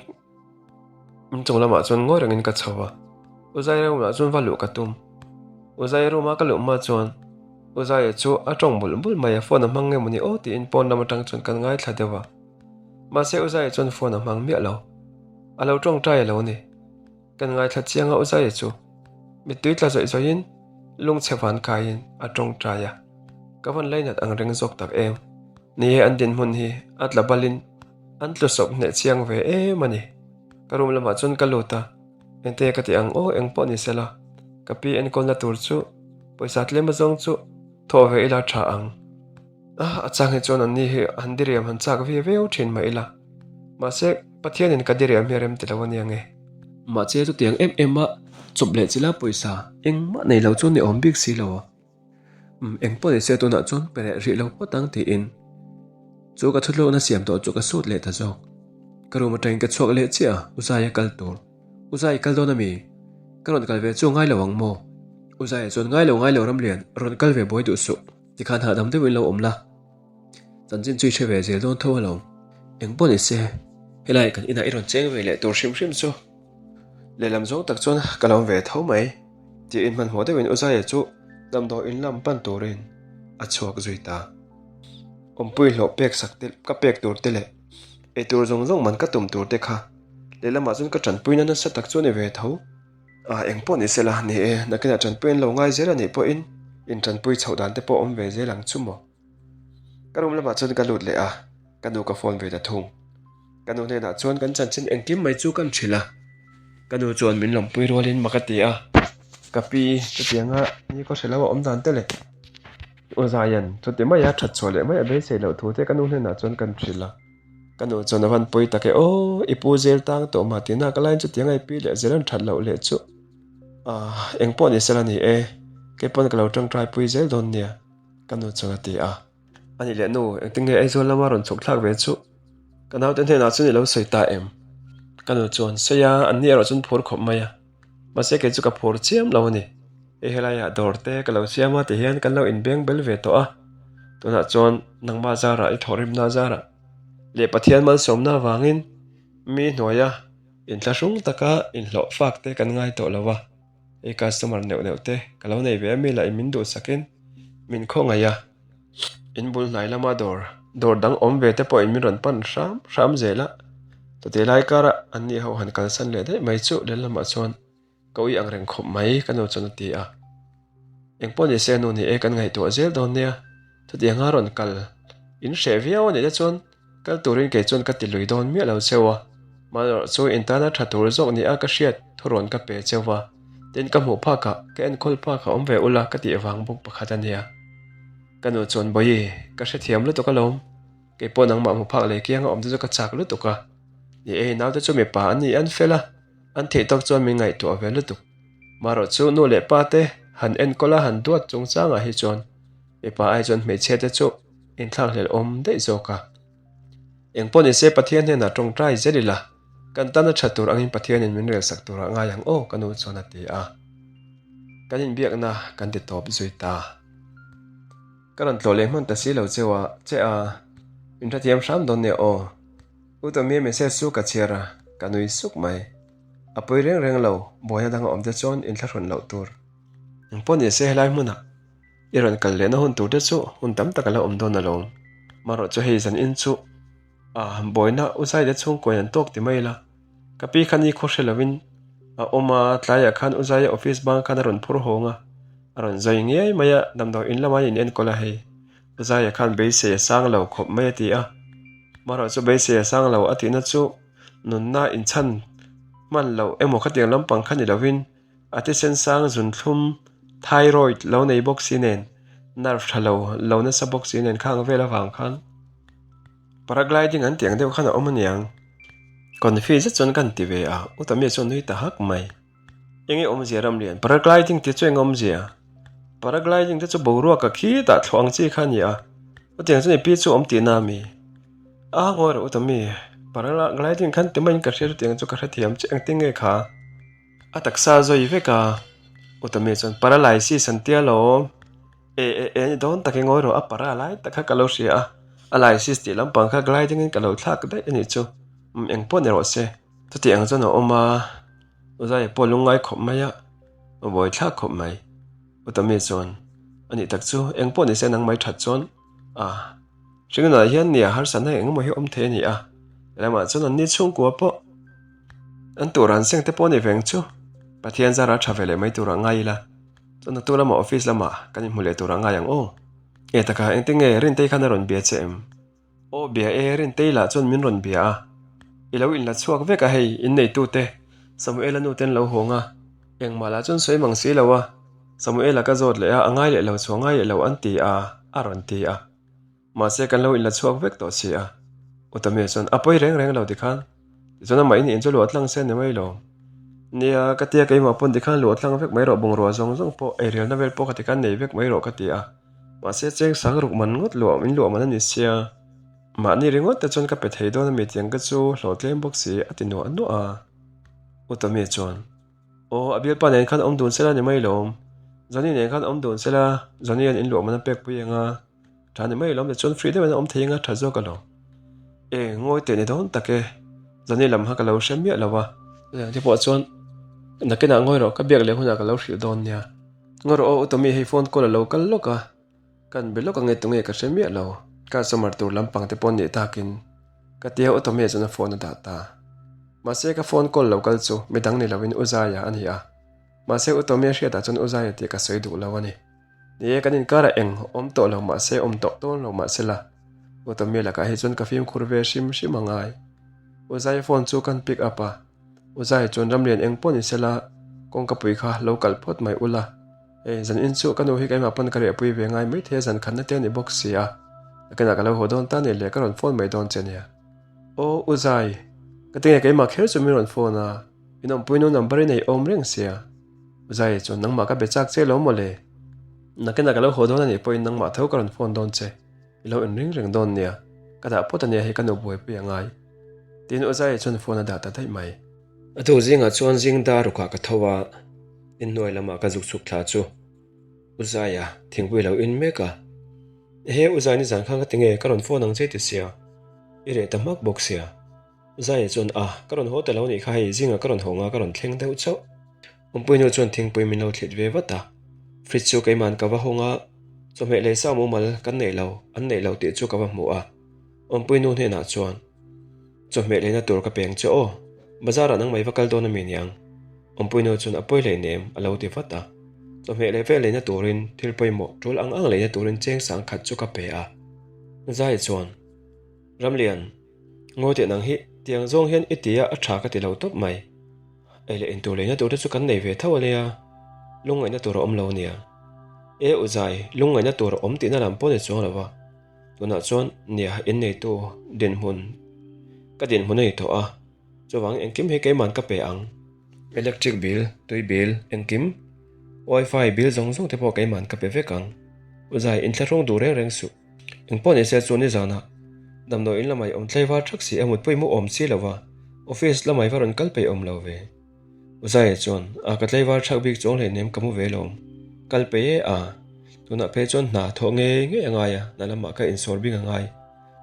S1: inchung lamah chuan ngawi rengin ka chho a. Uzaia room ah chuan va luh ka tum. Uzaia room a ka luh hma chuan Uzaia chu a tawng bulh bulh mai a, phone a hmang nge mawni aw tiin pawn lam atang chuan kan ngaithla deuh a. Mahse Uzaia chuan phone a hmang miah lo. A lo tawngtai a lo ni. Kan ngaithla chiang a Uzaia chu mittui tla zawih zawihin lungchhe van kaiin a tawngtai a, ka van lainat ang reng zawk tak em. Ni e an dinhmun hi a tla balin an tlu sawp hneh chiang ve em a ni. Ka room lamah chuan ka lut a, engte ka ti ang aw eng pawh ni sela ka pi enkawlna tur chu pawisa tlem azawng chu thawh ve ila tha ang. A chang hi chuan anni hi han diriam han chak ve viau thin mah ila. Mahse, Pathianin ka diriam hi a rem ti lo a nia nge. Mahse, chutiang em em a chawp leh chila pawisa engmah nei lo chu ni awm bik si lo a. Umm, eng pawh ni se tunah chuan pe leh rih lo phawt ang tiin chu ka thutlawkna siam tawh chu ka sut leh ta zawk. Ka room atangin ka chhuak leh chiah a, U Zaia kal tur. U Zai kal dawn ami? Ka rawn kal ve chu ngai lo ang maw? U Zaia chuan ngai lo ngai lo Ramlian, rawn kal ve buai duh suh. Tikhan hahdam deuhin lo awm la, chanchin chu i hre ve zel dawn tho alawm. Eng pawh ni se, helai kan inah i rawn cheng ve leh tur hrim hrim chu lehlam zawng tak chuan ka lo awm ve tho mai tiin hmanhmawh deuhin U Zaia chu damdawi in lam pan turin a chhuak zui ta. Awmpui hlawh pek sak te ka pek tur te leh eitur zawng zawng man ka tum tur te kha lehlamah chuan ka tanpuina nasa tak chu a ni ve tho. A eng pawh ni sela, ni e, nakinah tanpui an lo ngai zel a nih pawhin in tanpui chhoh dan te pawh awm ve zel ang chu maw. Ka room lamah chuan ka lut leh a, ka nu ka phone ve ta thung. Ka nu hnenah chuan kan chanchin engkim mai chu kan hrilh a, ka nu chuan min lawmpui rualin mak a ti a, ka pi chutianga ni khaw hre lo a awm dan te leh U Zaian chuti maia that chhuah leh mai a beisei loh thu te ka nu hnenah chuan kan hrilh a. Ka nu chuan a van pawi tak e aw, i pu zel tang tawh mah tina ka lain chutiang a i pi leh zel an that loh leh chu ah eng pawh ni sela ni e, kei pawn ka lo tangtai pui zel dawn nia ka nu chuan a ti a. Ani leh nu engtin nge Aizawl lama rawn chhuk thlak ve chu ka naute hnenah chuan i lo sawi ta em? Ka nu chuan sawi a, an ni erawh chuan phur khawp mai a, mahse kei chu ka phur chiam lo a ni. Hei helaiah dawr te ka lo siam a ti hian kan lo inbeng bel ve tawh a, tunah chuan nangmah zarah i thawhrimna zarah leh Pathian malsawmna avangin mi hnuaia inthlahrung taka inhlawh fak te kan ngai tawh lo a, hei customer neuh neuh te ka lo nei ve a mi lah in min duhsakin min khawngaih a, in bul hnai lama dawr dawr dang awm ve te pawhin min rawn pan hram hram zel a, chutih lai karah anni ho han kalsan leh daih mai chu lehlamah chuan. Ka ui ang reng khawp mai ka nu chuan a ti a. Engpawh ni se nu ni e kan ngaihtuah zel dawn nia, chutiang a rawn kal in hreh viau a nih te chuan kal turin kei chuan ka ti lui dawn miah lo cheu a, mahni erawh chu in tana tha tur zawk ni a ka hriat thurawn ka pe cheu va. Tin, ka hmuh phakah, ka enkawl phakah awm ve ula ka tih vang bawk pakhat a nia. Ka nu chuan, Bawihi, ka hrethiam lutuk alawm. Kei pawh nangmah hmu phak leh kianga awm te chu ka chak lutuk a. Ni e, naute chu mipa an ni an fel a, an theih tawk chuan min ngaihtuah ve lutuk. Marawh chu nu leh pa te han enkawl a han duat chungchangah hi chuan mipa ai chuan hmeichhia te chu inthlakhlelh awm daih zawk a. Eng pawh nise Pathian hnenah tawngtai zel ila, kan tana tha tur angin Pathianin min relsak turah ngai ang aw ka nu chuan a ti a. Kan inbiakna kan ti tawp zui ta. Ka rawn tlawh leh hman ta si lo cheu a, che a, min hrethiam hram dawn nia aw. U Tommy message chu ka chhiar a, ka nui suk mai. A pawi reng reng lo, buaina dang a awm te chuan inthlahrun loh tur. Eng pawh nise helai hmunah i rawn kal lehna hun tur te chu hun tam tak a la awm dawn alawm. Marawh chu hei zan in chu a buaina u Zaida chhungkawiin an tawk ti mai ila. Ka pi kha ni khaw hre lovin a awm a, tlaiah khan u Zaia office bang khan a rawn phur hawng a, a rawn zai ngiai mai a, damdawi in lamah in enkawl a hei. U Zaia khan beisei a sang lo khawp mai a ti a. Marawh chu beisei a sang lo a tihna chu nunna inchhan hman loh emaw khatiang lampang kha ni lovin a thisen sang zunthlum thyroid lo nei bawk si nen nerve tha lo lo nasa bawk si nen khang vel avang khan paragliding an tih ang deuh khan a awm aniang. Confi zet chuan kan ti ve a, U Tamia chuan nui ta hak mai. Enge awmzia Ramlian, paragliding tih chu eng awmzia? Paragliding te chu boruak a khitah thlawh ang chi kha a ni a, chutiang chuan i pi chu awm tihna a mi? A ngawi rawh u Tommy, paragliding khan ti maiin ka hria chutiang chu ka hrethiam chiah engtin nge kha? A taksa a zawi vek a, u Tommy chuan paralysis an tia alawm, e e e ni dawn tak e ngawi rawh a para lai tak kha ka lo hria a, a lysis tih lampang kha gliding in ka lo thlak daih a nih chu, umm engpawh ni rawh se. Chuti ang chuan a awm a, Uzaia pawh lungngai khawp mai a, a buai thlak khawp mai. Utami chuan, A nih tak chu, eng pawh nise nang mai that chuan, a, hringnunah hian nia harsatna eng emaw hi awm thei a ni a, lamah chuan an ni chhungkua pawh an tur an seng te pawh a ni veng chu, Pathian zara tha ve leh mai turah ngai ila, chuan atu lamah office lamah kan inhmu leh turah ngai ang aw. Nge taka engtin nge Rintei khan a rawn bia che em? Aw bia e, Rintei lah chuan min rawn bia a, i lo inla chhuak vek a hei, inneitute Samuela nu ten lo hawng a, engmah lah chuan sawi mang si lo a, Samuela ka zawt leh a, a ngai leh lo chu a ngai leh lo an ti a, a rawn ti a. Mahse kan lo inla chhuak vek tawh si a. Utamia chuan a pawi reng reng lo tikhan, tichuan amah in in chu luah tlang se ni mai lo. Nia, ka tia keimah pawn tikhan luah tlang vek mai rawh bungrua zawng zawng pawh eirialna vel pawh kha tikhan nei vek mai rawh ka ti a. Mahse cheng sang ruk man ngawt luah min luah man a ni sia. Mahni ringawt te chuan ka pe thei dawn a mi tiang ka chu hlawh tlem bawk si a ti nuah nuah a. U Tommy chuan, Aw, a bialpa nen khan awm dun sela ni mai lawm. Johnny nen khan awm dun sela, Johnny an in luah man a pek pui ang a. Tha ni mai lawm tichuan free deuhin a awm thei ang a tha zawk alawm. E, ngawi teh ni dawn tak e. Johnny lam kha ka lo hre miah lo a. Chutiang te pawh chuan nakinah ngawi rawh ka biak leh hunah ka lo hrilh dawn nia. Ngaw rawh aw u Tommy hei phone call a lo kal lawk a, kan be lawk ange tunge ka hre miah lo, customer tur lampang te pawh nih takin ka tia u Tommy chuan a phone a dah ta. Mahse ka phone call lo kal chu midang ni loin u Zaia a ni a, mahse u Tommy a hriatah chuan u Zaia tih ka sawi duh lo a ni. Ni e kan inkarah eng awm tawh lo mahse awm tawh dawn lo mahse la, u Tommy lakah hi chuan ka fimkhur ve hrim hrim a ngai. U Zaia phone chu kan pick up a. U Zai chuan ramlian eng pawh ni sela, kawngka pui kha lo kal phawt mai ula. Hei, zan in chu ka nu hi keimah pawn ka riahpui ve ngai mai thei a, zan khatna te a ni bawk si a. Nakinah ka lo haw dawn ta ni le, ka rawn phone mai dawn che nia. Aw, U Zai, ka tinge keimah kher chu min rawn phone a, in awmpui nu number i nei awm reng sia. U Zai chuan nangmah ka be chak che lo maw le? Nakinah ka lo haw dawn a nih pawhin nangmah tho ka rawn phone dawn che. I lo inring reng dawn nia, ka dah phawt a nia hei ka nu buaipui a ngai. Tiin Uzaia chuan phone a dah ta daih mai. A tuk zingah chuan zing dar rukah ka tho a, inhnuai lamah ka zuk chhuk thla chu Uzaia thingpui a lo in mek a. Ehe Uzai nizan khan ka ti nge ka rawn phone ang che ti sia, i reh ta hmak bawk sia. Uzaia chuan a, ka rawn haw ta lo nih kha hei zingah ka rawn haw nga ka rawn thleng deuh chauh. Awmpui nu chuan thingpui min lo thlit ve vat a, fridge chu keima'n ka va hawng a, chawhmeh leh sa mumal kan neih lo, an neih lo tih chu ka va hmu a. Awmpui nu hnenah chuan, Chawhmeh leina tur ka peng che aw, bazar ah nangmah i va kal dawn a mi niang? Awmpui nu chuan a pawi leh nem a lo ti vat a. Chawhmeh leh vel leina turin thil pawimawh tul ang ang leina turin cheng sang khat chu ka pe a. Zai chuan, Ramlian, ngawi teh nang hi, tiang zawng hian i ti a, a tha ka ti lo tawp mai. Ei leh intur leina tur te chu kan nei ve tho a nia. Lungngaihna tur a awm lo nia. E u Zai, lungngaihna tur a awm tihna lam pawh ni chuang lo va. Tunah chuan nia inneitu dinhmun ka dinhmun a ni tawh a, chuvangin engkim hi keiman ka pe ang. Electric bill, tui bill, engkim, wifi bill zawng zawng te pawh keiman ka pe vek ang. U Zai, inthlahrung duh reng reng suh. Engpawh ni se chu nizanah damdawi in lamah i awm tlaivar thak si a, mutpui mu awm si lo va, office lamah i va rawn kal peih awm lo ve. Uzaia chuan, A ka tlaivar thak bik chuang hleinem ka mu ve lo. Kal peih e a. Tunah phei chuan hna thawh ngei ngei a ngai a, hna lamah ka insawr bing a ngai.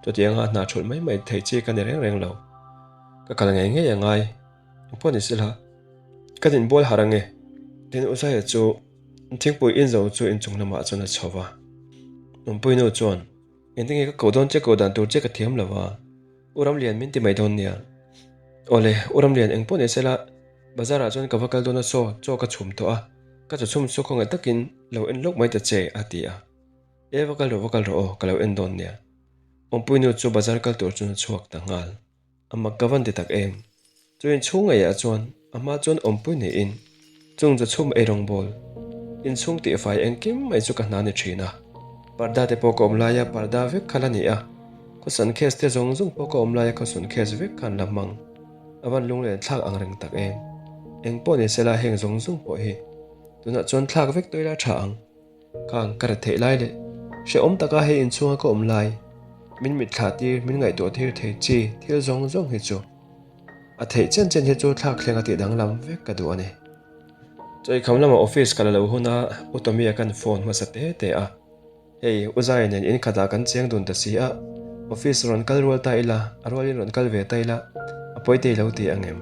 S1: Chutianga hna thulh mai mai theih chi ka ni reng reng lo. Ka kal ngei ngei a ngai. Engpawh ni sela, ka inbual harh ange. Tin, Uzaia chu thingpui inzo chu inchung lamah chuan a chho va. Awmpuinu chuan, Engtinge ka koh dawn che koh dan tur che ka thiam lo va. U Ramlian min ti mai dawn nia. Awle, U Ramlian eng pawh ni sela, bazar ah chuan ka va kal dawn a saw, chaw ka chhum tawh a, ka chaw chhum chu khawngaih takin lo en lawk mai ta che, a ti a. E va kal rawh va kal rawh aw, ka lo en dawn nia. Awmpuinu chu bazar kal tur chuan a chhuak ta nghal. A mak ka van ti tak em? Chu inchhung ngeiah chuan a hma chuan awmpui neiin chung chu chhum ei rawngbawl, inchhung tihfai engkim mai chu ka hna ni thin a. Parda te pawh ka awm laia parda vek kha la ni a, khawsan case te zawng zawng pawh ka awm laia khawsun case vek khan la hmang. A van lunglen thlak ang reng tak em? Eng pawh ni sela heng zawng zawng pawh hi tunah chuan thlak vek tawh ila tha ang. Khang ka rat theih lai leh hrehawm taka hei inchhunga ka awm lai, min mitthlah tir, min ngaihtuah tir thei chi thil zawng zawng hi chu a theih chen chen hi chu thlak thleng a tih danglam vek ka duh a ni. Chawikham lamah office ka la lo hun a, U Tommy-a kan phone hmasa te te a. Hei, U Zai nen in khatah kan cheng dun ta si a, office rawn kal rual ta ila, a rualin rawn kal ve ta ila, a pawi te i lo ti ang em?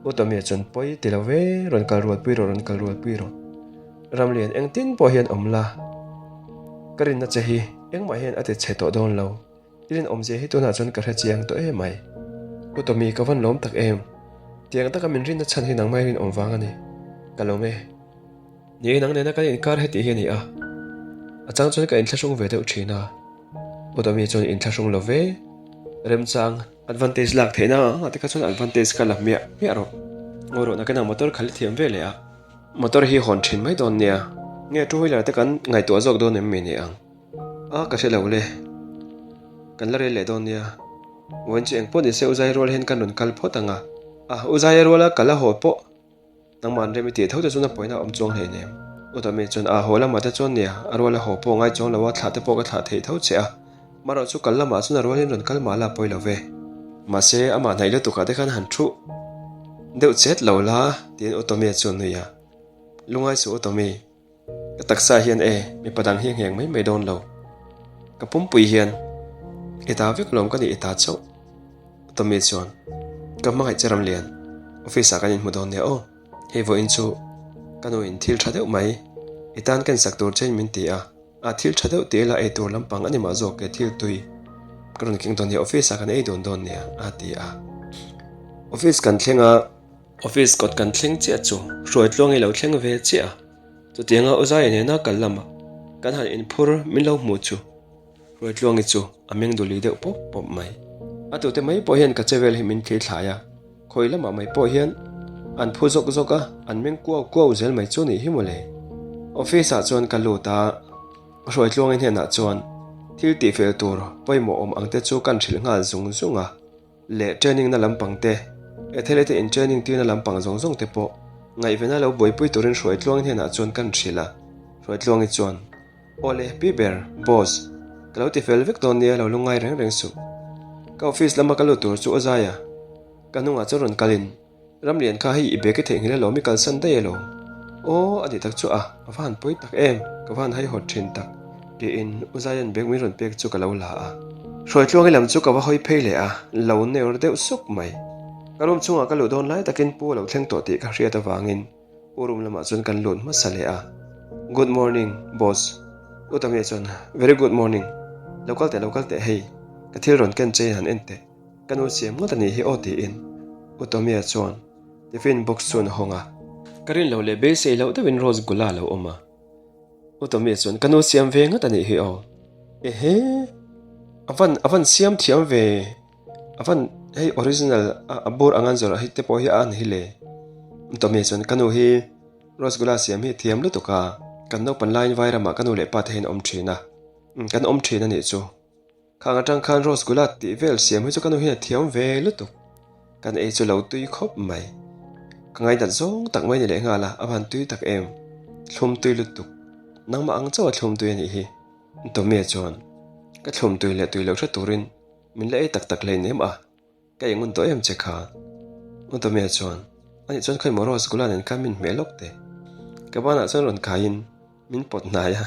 S1: U Tommy-a chuan pawi ti lo ve, rawn kal rual pui rawh, rawn kal rual pui rawh. Ramlian engtin pawh hian awm la, ka rinna che hi engmah hian a ti chhe tawh dawn lo. I rinawmzia hi tunah chuan ka hre chiang tawh em mai. U Tommy, ka van lawm tak em? Tiang taka min rinna chhan hi nangmah i rinawm vang a ni. Ka lawm e. Ni e, nang nena kan inkar heti hi a ni a. A chang chuan ka inthlahrung ve deuh thin a. U Tommy chuan inthlahrung lo ve. Remchang. Advantage lak theihna ang ah te kha chuan advantage ka la hmiah hmiah rawh. Ngawi rawh, nakinah motor khal i thiam ve leh a. Motor hi hawn thin mai dawn nia. Nge two wheeler te kan ngaihtuah zawk dawn em mi ni ang? A ka hre lo le. Kan la rel leh dawn nia. Vawiin chu engpawh ni se U Zai rual hian kan rawn kal phawt ang a. A, U Zaia ruala kal a haw pawh nangmah an rem i tih tho te chuan a pawina a awm chuang hleinem. U Tommy chuan a haw lamah te chuan nia a ruala haw pawh ngai chuang lo a, thlah te pawh ka thlah theih tho che a. Marawh chu kal lamah chuan a rualin rawn kal mah la pawi lo ve. Mahse, amah hnaih lutukah te khan han thu deuh chet lo la, tiin U Tommy-a chu a nui a. Lungai suh U Tommy, ka taksa hian e, mipa dang hi a ngheng mai mai dawn lo. Ka pumpui hian i ta vek lawm ka nih i ta chauh. U Tommy chuan, Ka hmangaih che Ramlian, office ah kan inhmu dawn nia aw. Hei vawiin chu ka nuin thil tha deuh mai i tan ka insak tur chein min ti a. A thil tha deuh tih ila ei tur lampang a ni mah zawk e thil tui ka rawn keng dawn nia office ah kan ei dawn dawn nia a ti a. Office kan thleng a, office kawt kan thleng chiah chu Hruaitluang i lo thleng ve chiah a, chutianga Uzaia nena kal lama kan han inphur min lo hmuh chu Hruaitluangi chu a meng duli deuh pawp pawp mai. A tute mai pawh hian ka che vel hi min thli thlai a. Khawi lamah mai pawh hian an phu zawk zawk a, an meng kuau kuau zel mai chu nih hi mawle. Office ah chuan ka lut a, Hruaitluangi hnenah chuan thil tihfel tur pawimawh awm ang te chu kan hrilh nghal zung zung a, leh training na lampang te, Ethele te in training tirna lampang zawng zawng te pawh ngaihvena lo buaipui turin Hruaitluangi hnenah chuan kan hrilh a, Hruaitluangi chuan Awle, pi ber, boss, ka lo tifel vek dawn nia lo lungngai reng reng suh. Ka office lama ka lut tur chu aw zai a, ka hnungah chuan rawn kalin, Ramlian kha hei i bag i theihnghilh alawm i kalsan daih alawm. Aw, a ni tak chu a, a va han pawi tak em, ka va han haihawt thin tak, tiin U Zaia'n bag min rawn pek chu ka lo la a. Hruaitluangi lam chu ka va hawi phei leh a, lo neur deuh suk mai. Ka room chhungah ka luh dawn lai takin pu a lo thleng tawh tih ka hriat avangin, U room lamah chuan kan lut hmasa leh a, Good morning, boss. U Tamia chuan, Very good morning. Lo kal teh, lo kal teh hei, ka thil rawn ken che in han en teh. Ka nu siam ngawt a nih hi aw tiin U Tamia chuan tiffin box chu an hawng a. Ka rin loh leh beisei loh deuhin Rose Gula a lo awm a. U Tommy chuan ka nu siam ve ngawt a nih hi aw. Ehe! A van a van siam thiam ve. A van hei original a a bur ang an zawrh hi te pawh hi a an hi le. U Tommy chuan ka nu hi. Rasgula siam hi a thiam lutuk a, kan naupan laiin vairamah ka nu leh pa te hian awm thin a, kan awm thin a nih chu. Khang atang khan Rasgula tih vel siam hi chu ka nu hian a thiam ve lutuk. Kan ei chu lo tui khawp mai. Ka ngainat zawng tak mai ni leh nghal a, a van tui tak em. Thlum tui lutuk. Nangmah ang chauh a thlum tui a nih hi. Tommy-a chuan, Ka thlum tui leh tui lo hre turin min la ei tak tak hleinem a. Ka engun tawh em che kha? U Tommy-a chuan, Anih chuan khawi maw Rose Gula nen khan min hmeh lawk teh. Ka banah chuan rawn kaiin min pawt hnai a,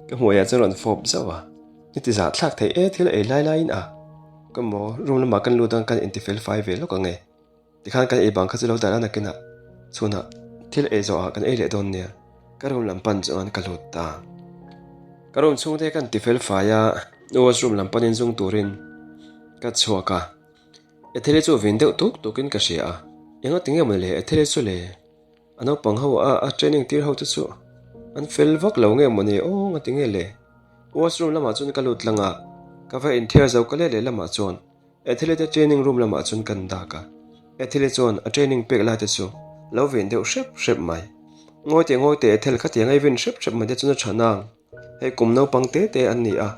S1: ka hmuaiah chuan rawn fawp zauh a. Ni ti zah thlak thei e thil ei lai laiin a, Ka maw room lamah kan lut ang kan inti fel fai ve lawk ang e. Tikhan kan ei bang kha chu lo dah la nakinah chhunah thil ei zawhah kan ei leh dawn nia. Ka room lam pan chuan ka lut ta. Ka room chhungte kan ti fel fai a, washroom lam panin zung turin ka chhuak a. Ethel-i chu vin deuh tuk tukin ka hria a, enga tinge mawni le Ethel-i chu le? A naupang ho a a training tir ho te chu an fel vak lo nge mawni aw nga tinge le? Washroom lamah chuan ka lut lang a, ka va inthiar zo ka let leh lamah chuan Ethel-i te training room lamah chuan kan dak a, Ethel-i chuan a training pek lai te chu lo vin deuh hrep hrep mai. Ngawi teh ngawi teh Ethel khatiang ei vin hrep hrep mai te chuan a tha nang. Hei kum naupang te te an ni a,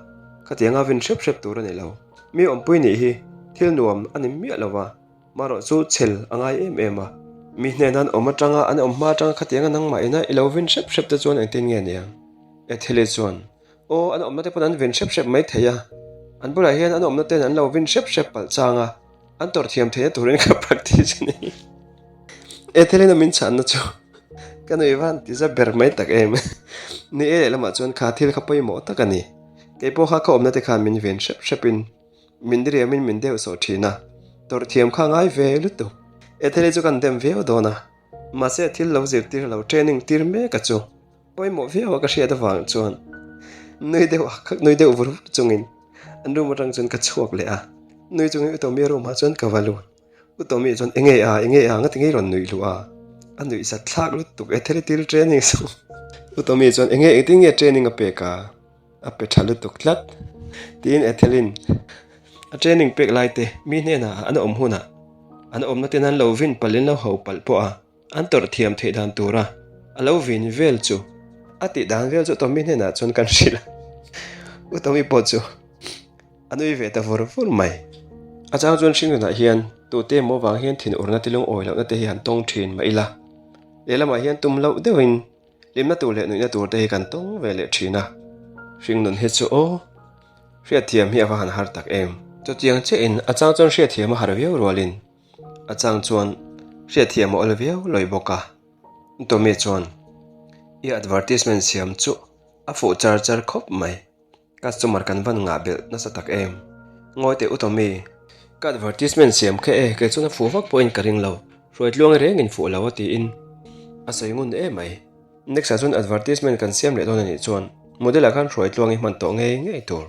S1: khatianga vin hrep hrep tur a ni lo. Mi awmpui nih hi thil nuam a ni miah lo va, marawh chu chhel a ngai em em a. Mi hnena an awm atanga an awm hma atanga khatianga nangmah ina i lo vin hrep hrep te chuan engtin nge niang? Etheli chuan, Aw, an awmna te pawn an vin hrep hrep mai thei a, an bulah hian an awmna ten an lo vin hrep hrep palh chang a, an tawrh thiam theihna turin ka practice a ni. Ethelina min chhanna chu ka nui van ti za ber mai tak em. Ni e lehlamah chuan kha thil kha pawimawh tak a ni. Kei pawh kha ka awmna te khan min ven hrep hrepin min diriamin min deuh sawh thin a, tawrh thiam kha ngai ve lutuk. Etheli chu kan dem viau dawn a, mahse thil lo zirtir lo training tir mek a chu. Pawimawh viau a ka hriat avang chuan nui deuh hak nui deuh vur vur chungin an room atang chuan ka chhuak leh a, nui chungin U Tommy room ah chuan ka va lut. U Tommy chuan enge a enge a ngati ngei rawn nuih luh a, a nuih zat thlak lutuk e thil til training chu. U Tommy chuan enge engtin nge training a pek a, a pe tha lutuk tlat tiin Ethelin a training pek lai te mi hnenah an awm hunah an awmna ten an lo vin palh in lo ho palh pawh a. An tawrh thiam theih dan tura a lo vin vel chu a tih dan vel chu Tommy hnenah chuan kan hrilh a, U Tommy pawh chu a nui ve ta vur vur mai. A chang chuan hringnunah hian tute emaw vang hian thinurna te lungawi lohna te hi han tawng thin mah ila, lehlamah hian tum loh deuhin hlimna tur leh nuihna tur te hi kan tawng ve leh thin a, hringnun hi chu aw hriatthiam hi a va han har tak em. Chutiang chiahin a chang chuan hriatthiam a har viau rualin A chang chuan hriatthiam a awl viau lawi bawk a. Tommy chuan, I advertisement siam chu a fuh char char khawp mai. Customer kan van ngah belh nasa tak em? Ngawi teh u Tommy, ka advertisement siam kha e, kei chuan a fuh vak pawhin ka ring lo. Hruaitluang rengin fuh lo a tiin a sawi ngun em mai. Next ah chuan advertisement kan siam leh dawn a nih chuan model ah khan hruaitluang i hman tawh ngei ngei tur.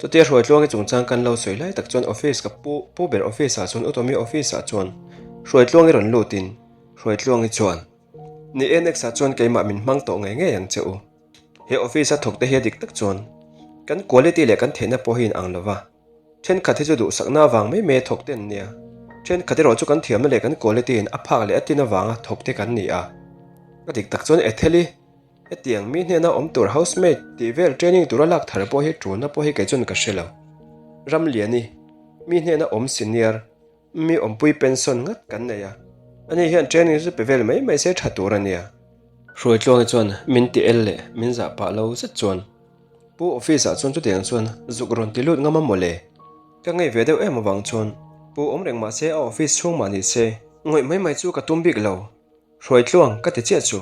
S1: Chutia Hruaitluangi chungchang kan lo sawi lai tak chuan office ka pu pu ber office ah chuan U Tommy office ah chuan Hruaitluangi rawn lut in Hruaitluangi chuan Ni e next ah chuan keimah min hmang tawh ngei ngei ang che u. He office a thawk te hi a dik tak chuan kan quality leh kan theihna pawh hi in ang lo va, thenkhat hi chu duhsakna avang mai mai a thawk te an nia, thenkhat erawh chu kan thiamna leh kan quality in a phak leh a tin avanga thawk te kan ni a. A dik tak chuan Ethel-i Hetiang mi hnena awm tur housemaid tih vel training tura lak thar pawh hi tulna pawh hi kei chuan ka hre lo. Ramliani, mi hnena awm senior, mi awmpui pension ngat kan nei a, ani hian training chu pe vel mai mai se tha tur a nia. Hruaitluangi chuan min ti el leh min zah pah lo zet chuan Pu office ah chuan chutiang chuan zuk rawn ti lut ngam a mawle. Ka ngei ve deuh em avang chuan Pu awm reng mahse a office chhung mah ni se ngawih mai mai chu ka tum bik lo. Hruaitluang, ka ti chiah chu.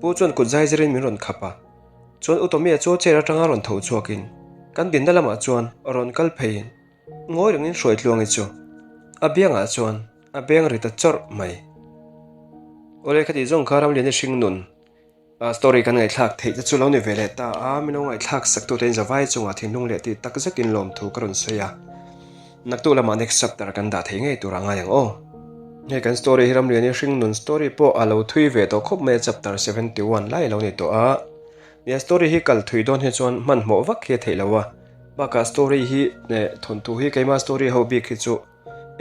S1: Pu chuan kut zai zirin min rawn khap a. Chuan U Tommy-a chu chair atanga rawn tho chhuakin kan dinna lamah chuan rawn kal pheiin ngawi rengin Hruaitluangi chu a biangah chuan a beng ri ta chawrh mai. Awle khati zawng kha Ramliani hring nun A story kan ngaihthlak theih te chu lo ni ve leh ta a, min lo ngaihthlak sak tute in zavai chungah thinlung leh tih tak zetin lawmthu ka rawn sawi a. Naktuk lamah next chapter kan dah thei ngei tur a ngai ang aw. Hei kan story hi Ramliani hringnun story pawh a lo thui ve tawh khawp mai a chapter 71 lai a lo ni tawh a. Nia story hi kal thui dawn hi chuan hmanhmawh vak hi a theih lo a, bakah story hi eh thawnthu hi keima story ho bik hi chu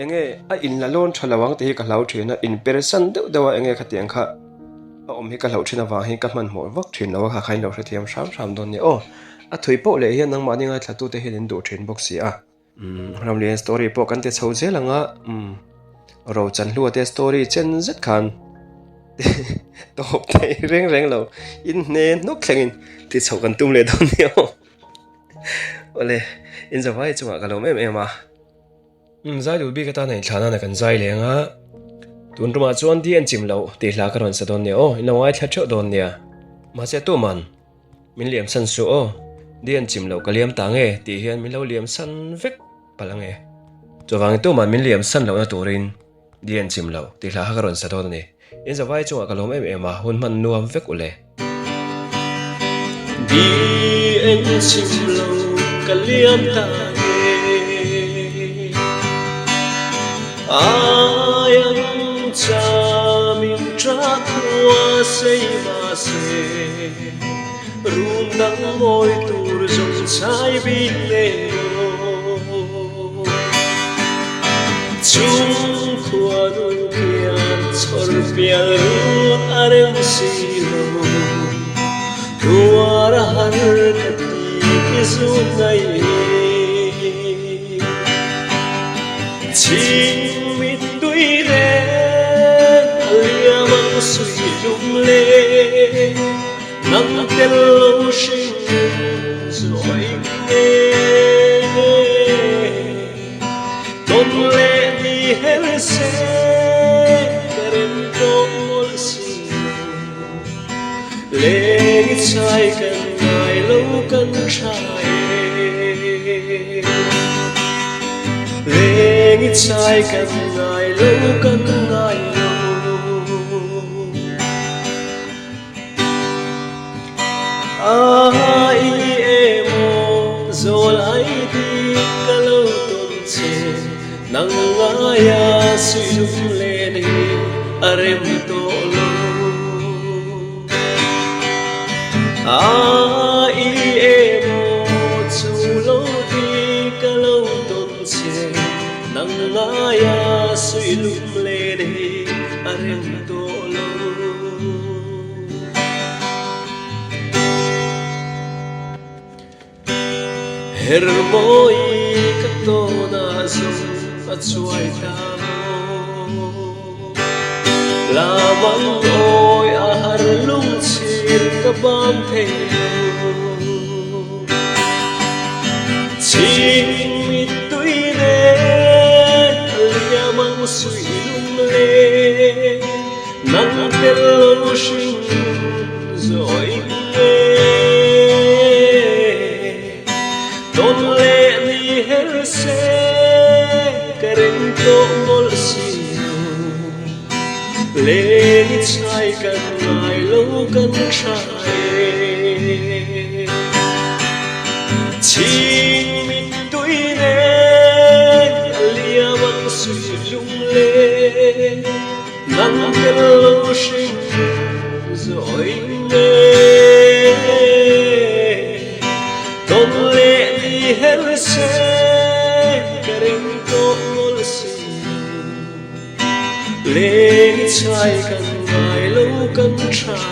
S1: Enge a in la lawn tha lo ang tih hi ka hlau thin a, in per san deuh deuh a enge khatiang kha. A awm hi ka hlauh thin avang hi ka hmanhmawh vak thin lo a, kha kha in lo hrethiam hram hram dawn nia aw. A thui poh leh hian nangmahni ngaithlatute hian in duh thin bawk si a. Umm Ramlian story pawh kan ti chho zel ang a, umm Rochanhlua te story chen zet khan tawp thei reng reng lo in hne hnawk thlengin ti chhoh kan tum leh dawn nia aw. Awle in zavai chungah ka lawm em em a. Umm zai duh bik atana inthlahna na kan zai leng a, tun tumah chuan di an chim loh tih hla ka rawn sa dawn nia aw, in lo ngaithla theuh dawn nia. Mahse tuman min liam san suh aw, di an chim loh ka liam ta nge tih hian min lo liam san vek palh ange. Chuvangin tuman min liam san lohna turin Di an chim lo, tih hla kha ka rawn sa dawn a ni. In zavai chungah ka lawm em em a, hun hman nuam vek u le.
S2: Di an chim lo, ka liam ta nge. Ai ang cham in tra khua sei mah se, Run dang mawi tur zawng chai bik nei lo. Chung khua nun khian chhawr pial run a rem si lo. Tuar a har ka ti i zun ngai hi. Chhing mittui reng a liam ang sui lum le. Nang tel lo hring zawi nge Tawn leh ni her se ka rem tawh mawlh si lo Leng i chai kan ngai lo kan tha e Leng i chai kan ngai lo kan ngai lo. A i emaw zawl ai ti ka lo tawn che, nang ngaia suihlum len hi a rem tawh lo. A i emaw chu lo ti ka lo tawn che, nang ngaia suihlum len hi a rem tawh lo. Her mawi ka tawnah zawng a chuai ta maw? Lam ang awi a har lungchhir ka bang thei lo. Chhing mittui nen a liam ang suihlung leng. Nang tel lo hring zawi nge Tawn leh ni her se ka reng tawh mawlh si lo Leng i chhai kan ngai lo kan tha e Chhing mittui nen a liam ang sui lung leng. Nang tel lo hring zawi nge Tawn leh ni her se ka ring tawh mawlh si lo Leng i chhai kan ngai lo kan tha e.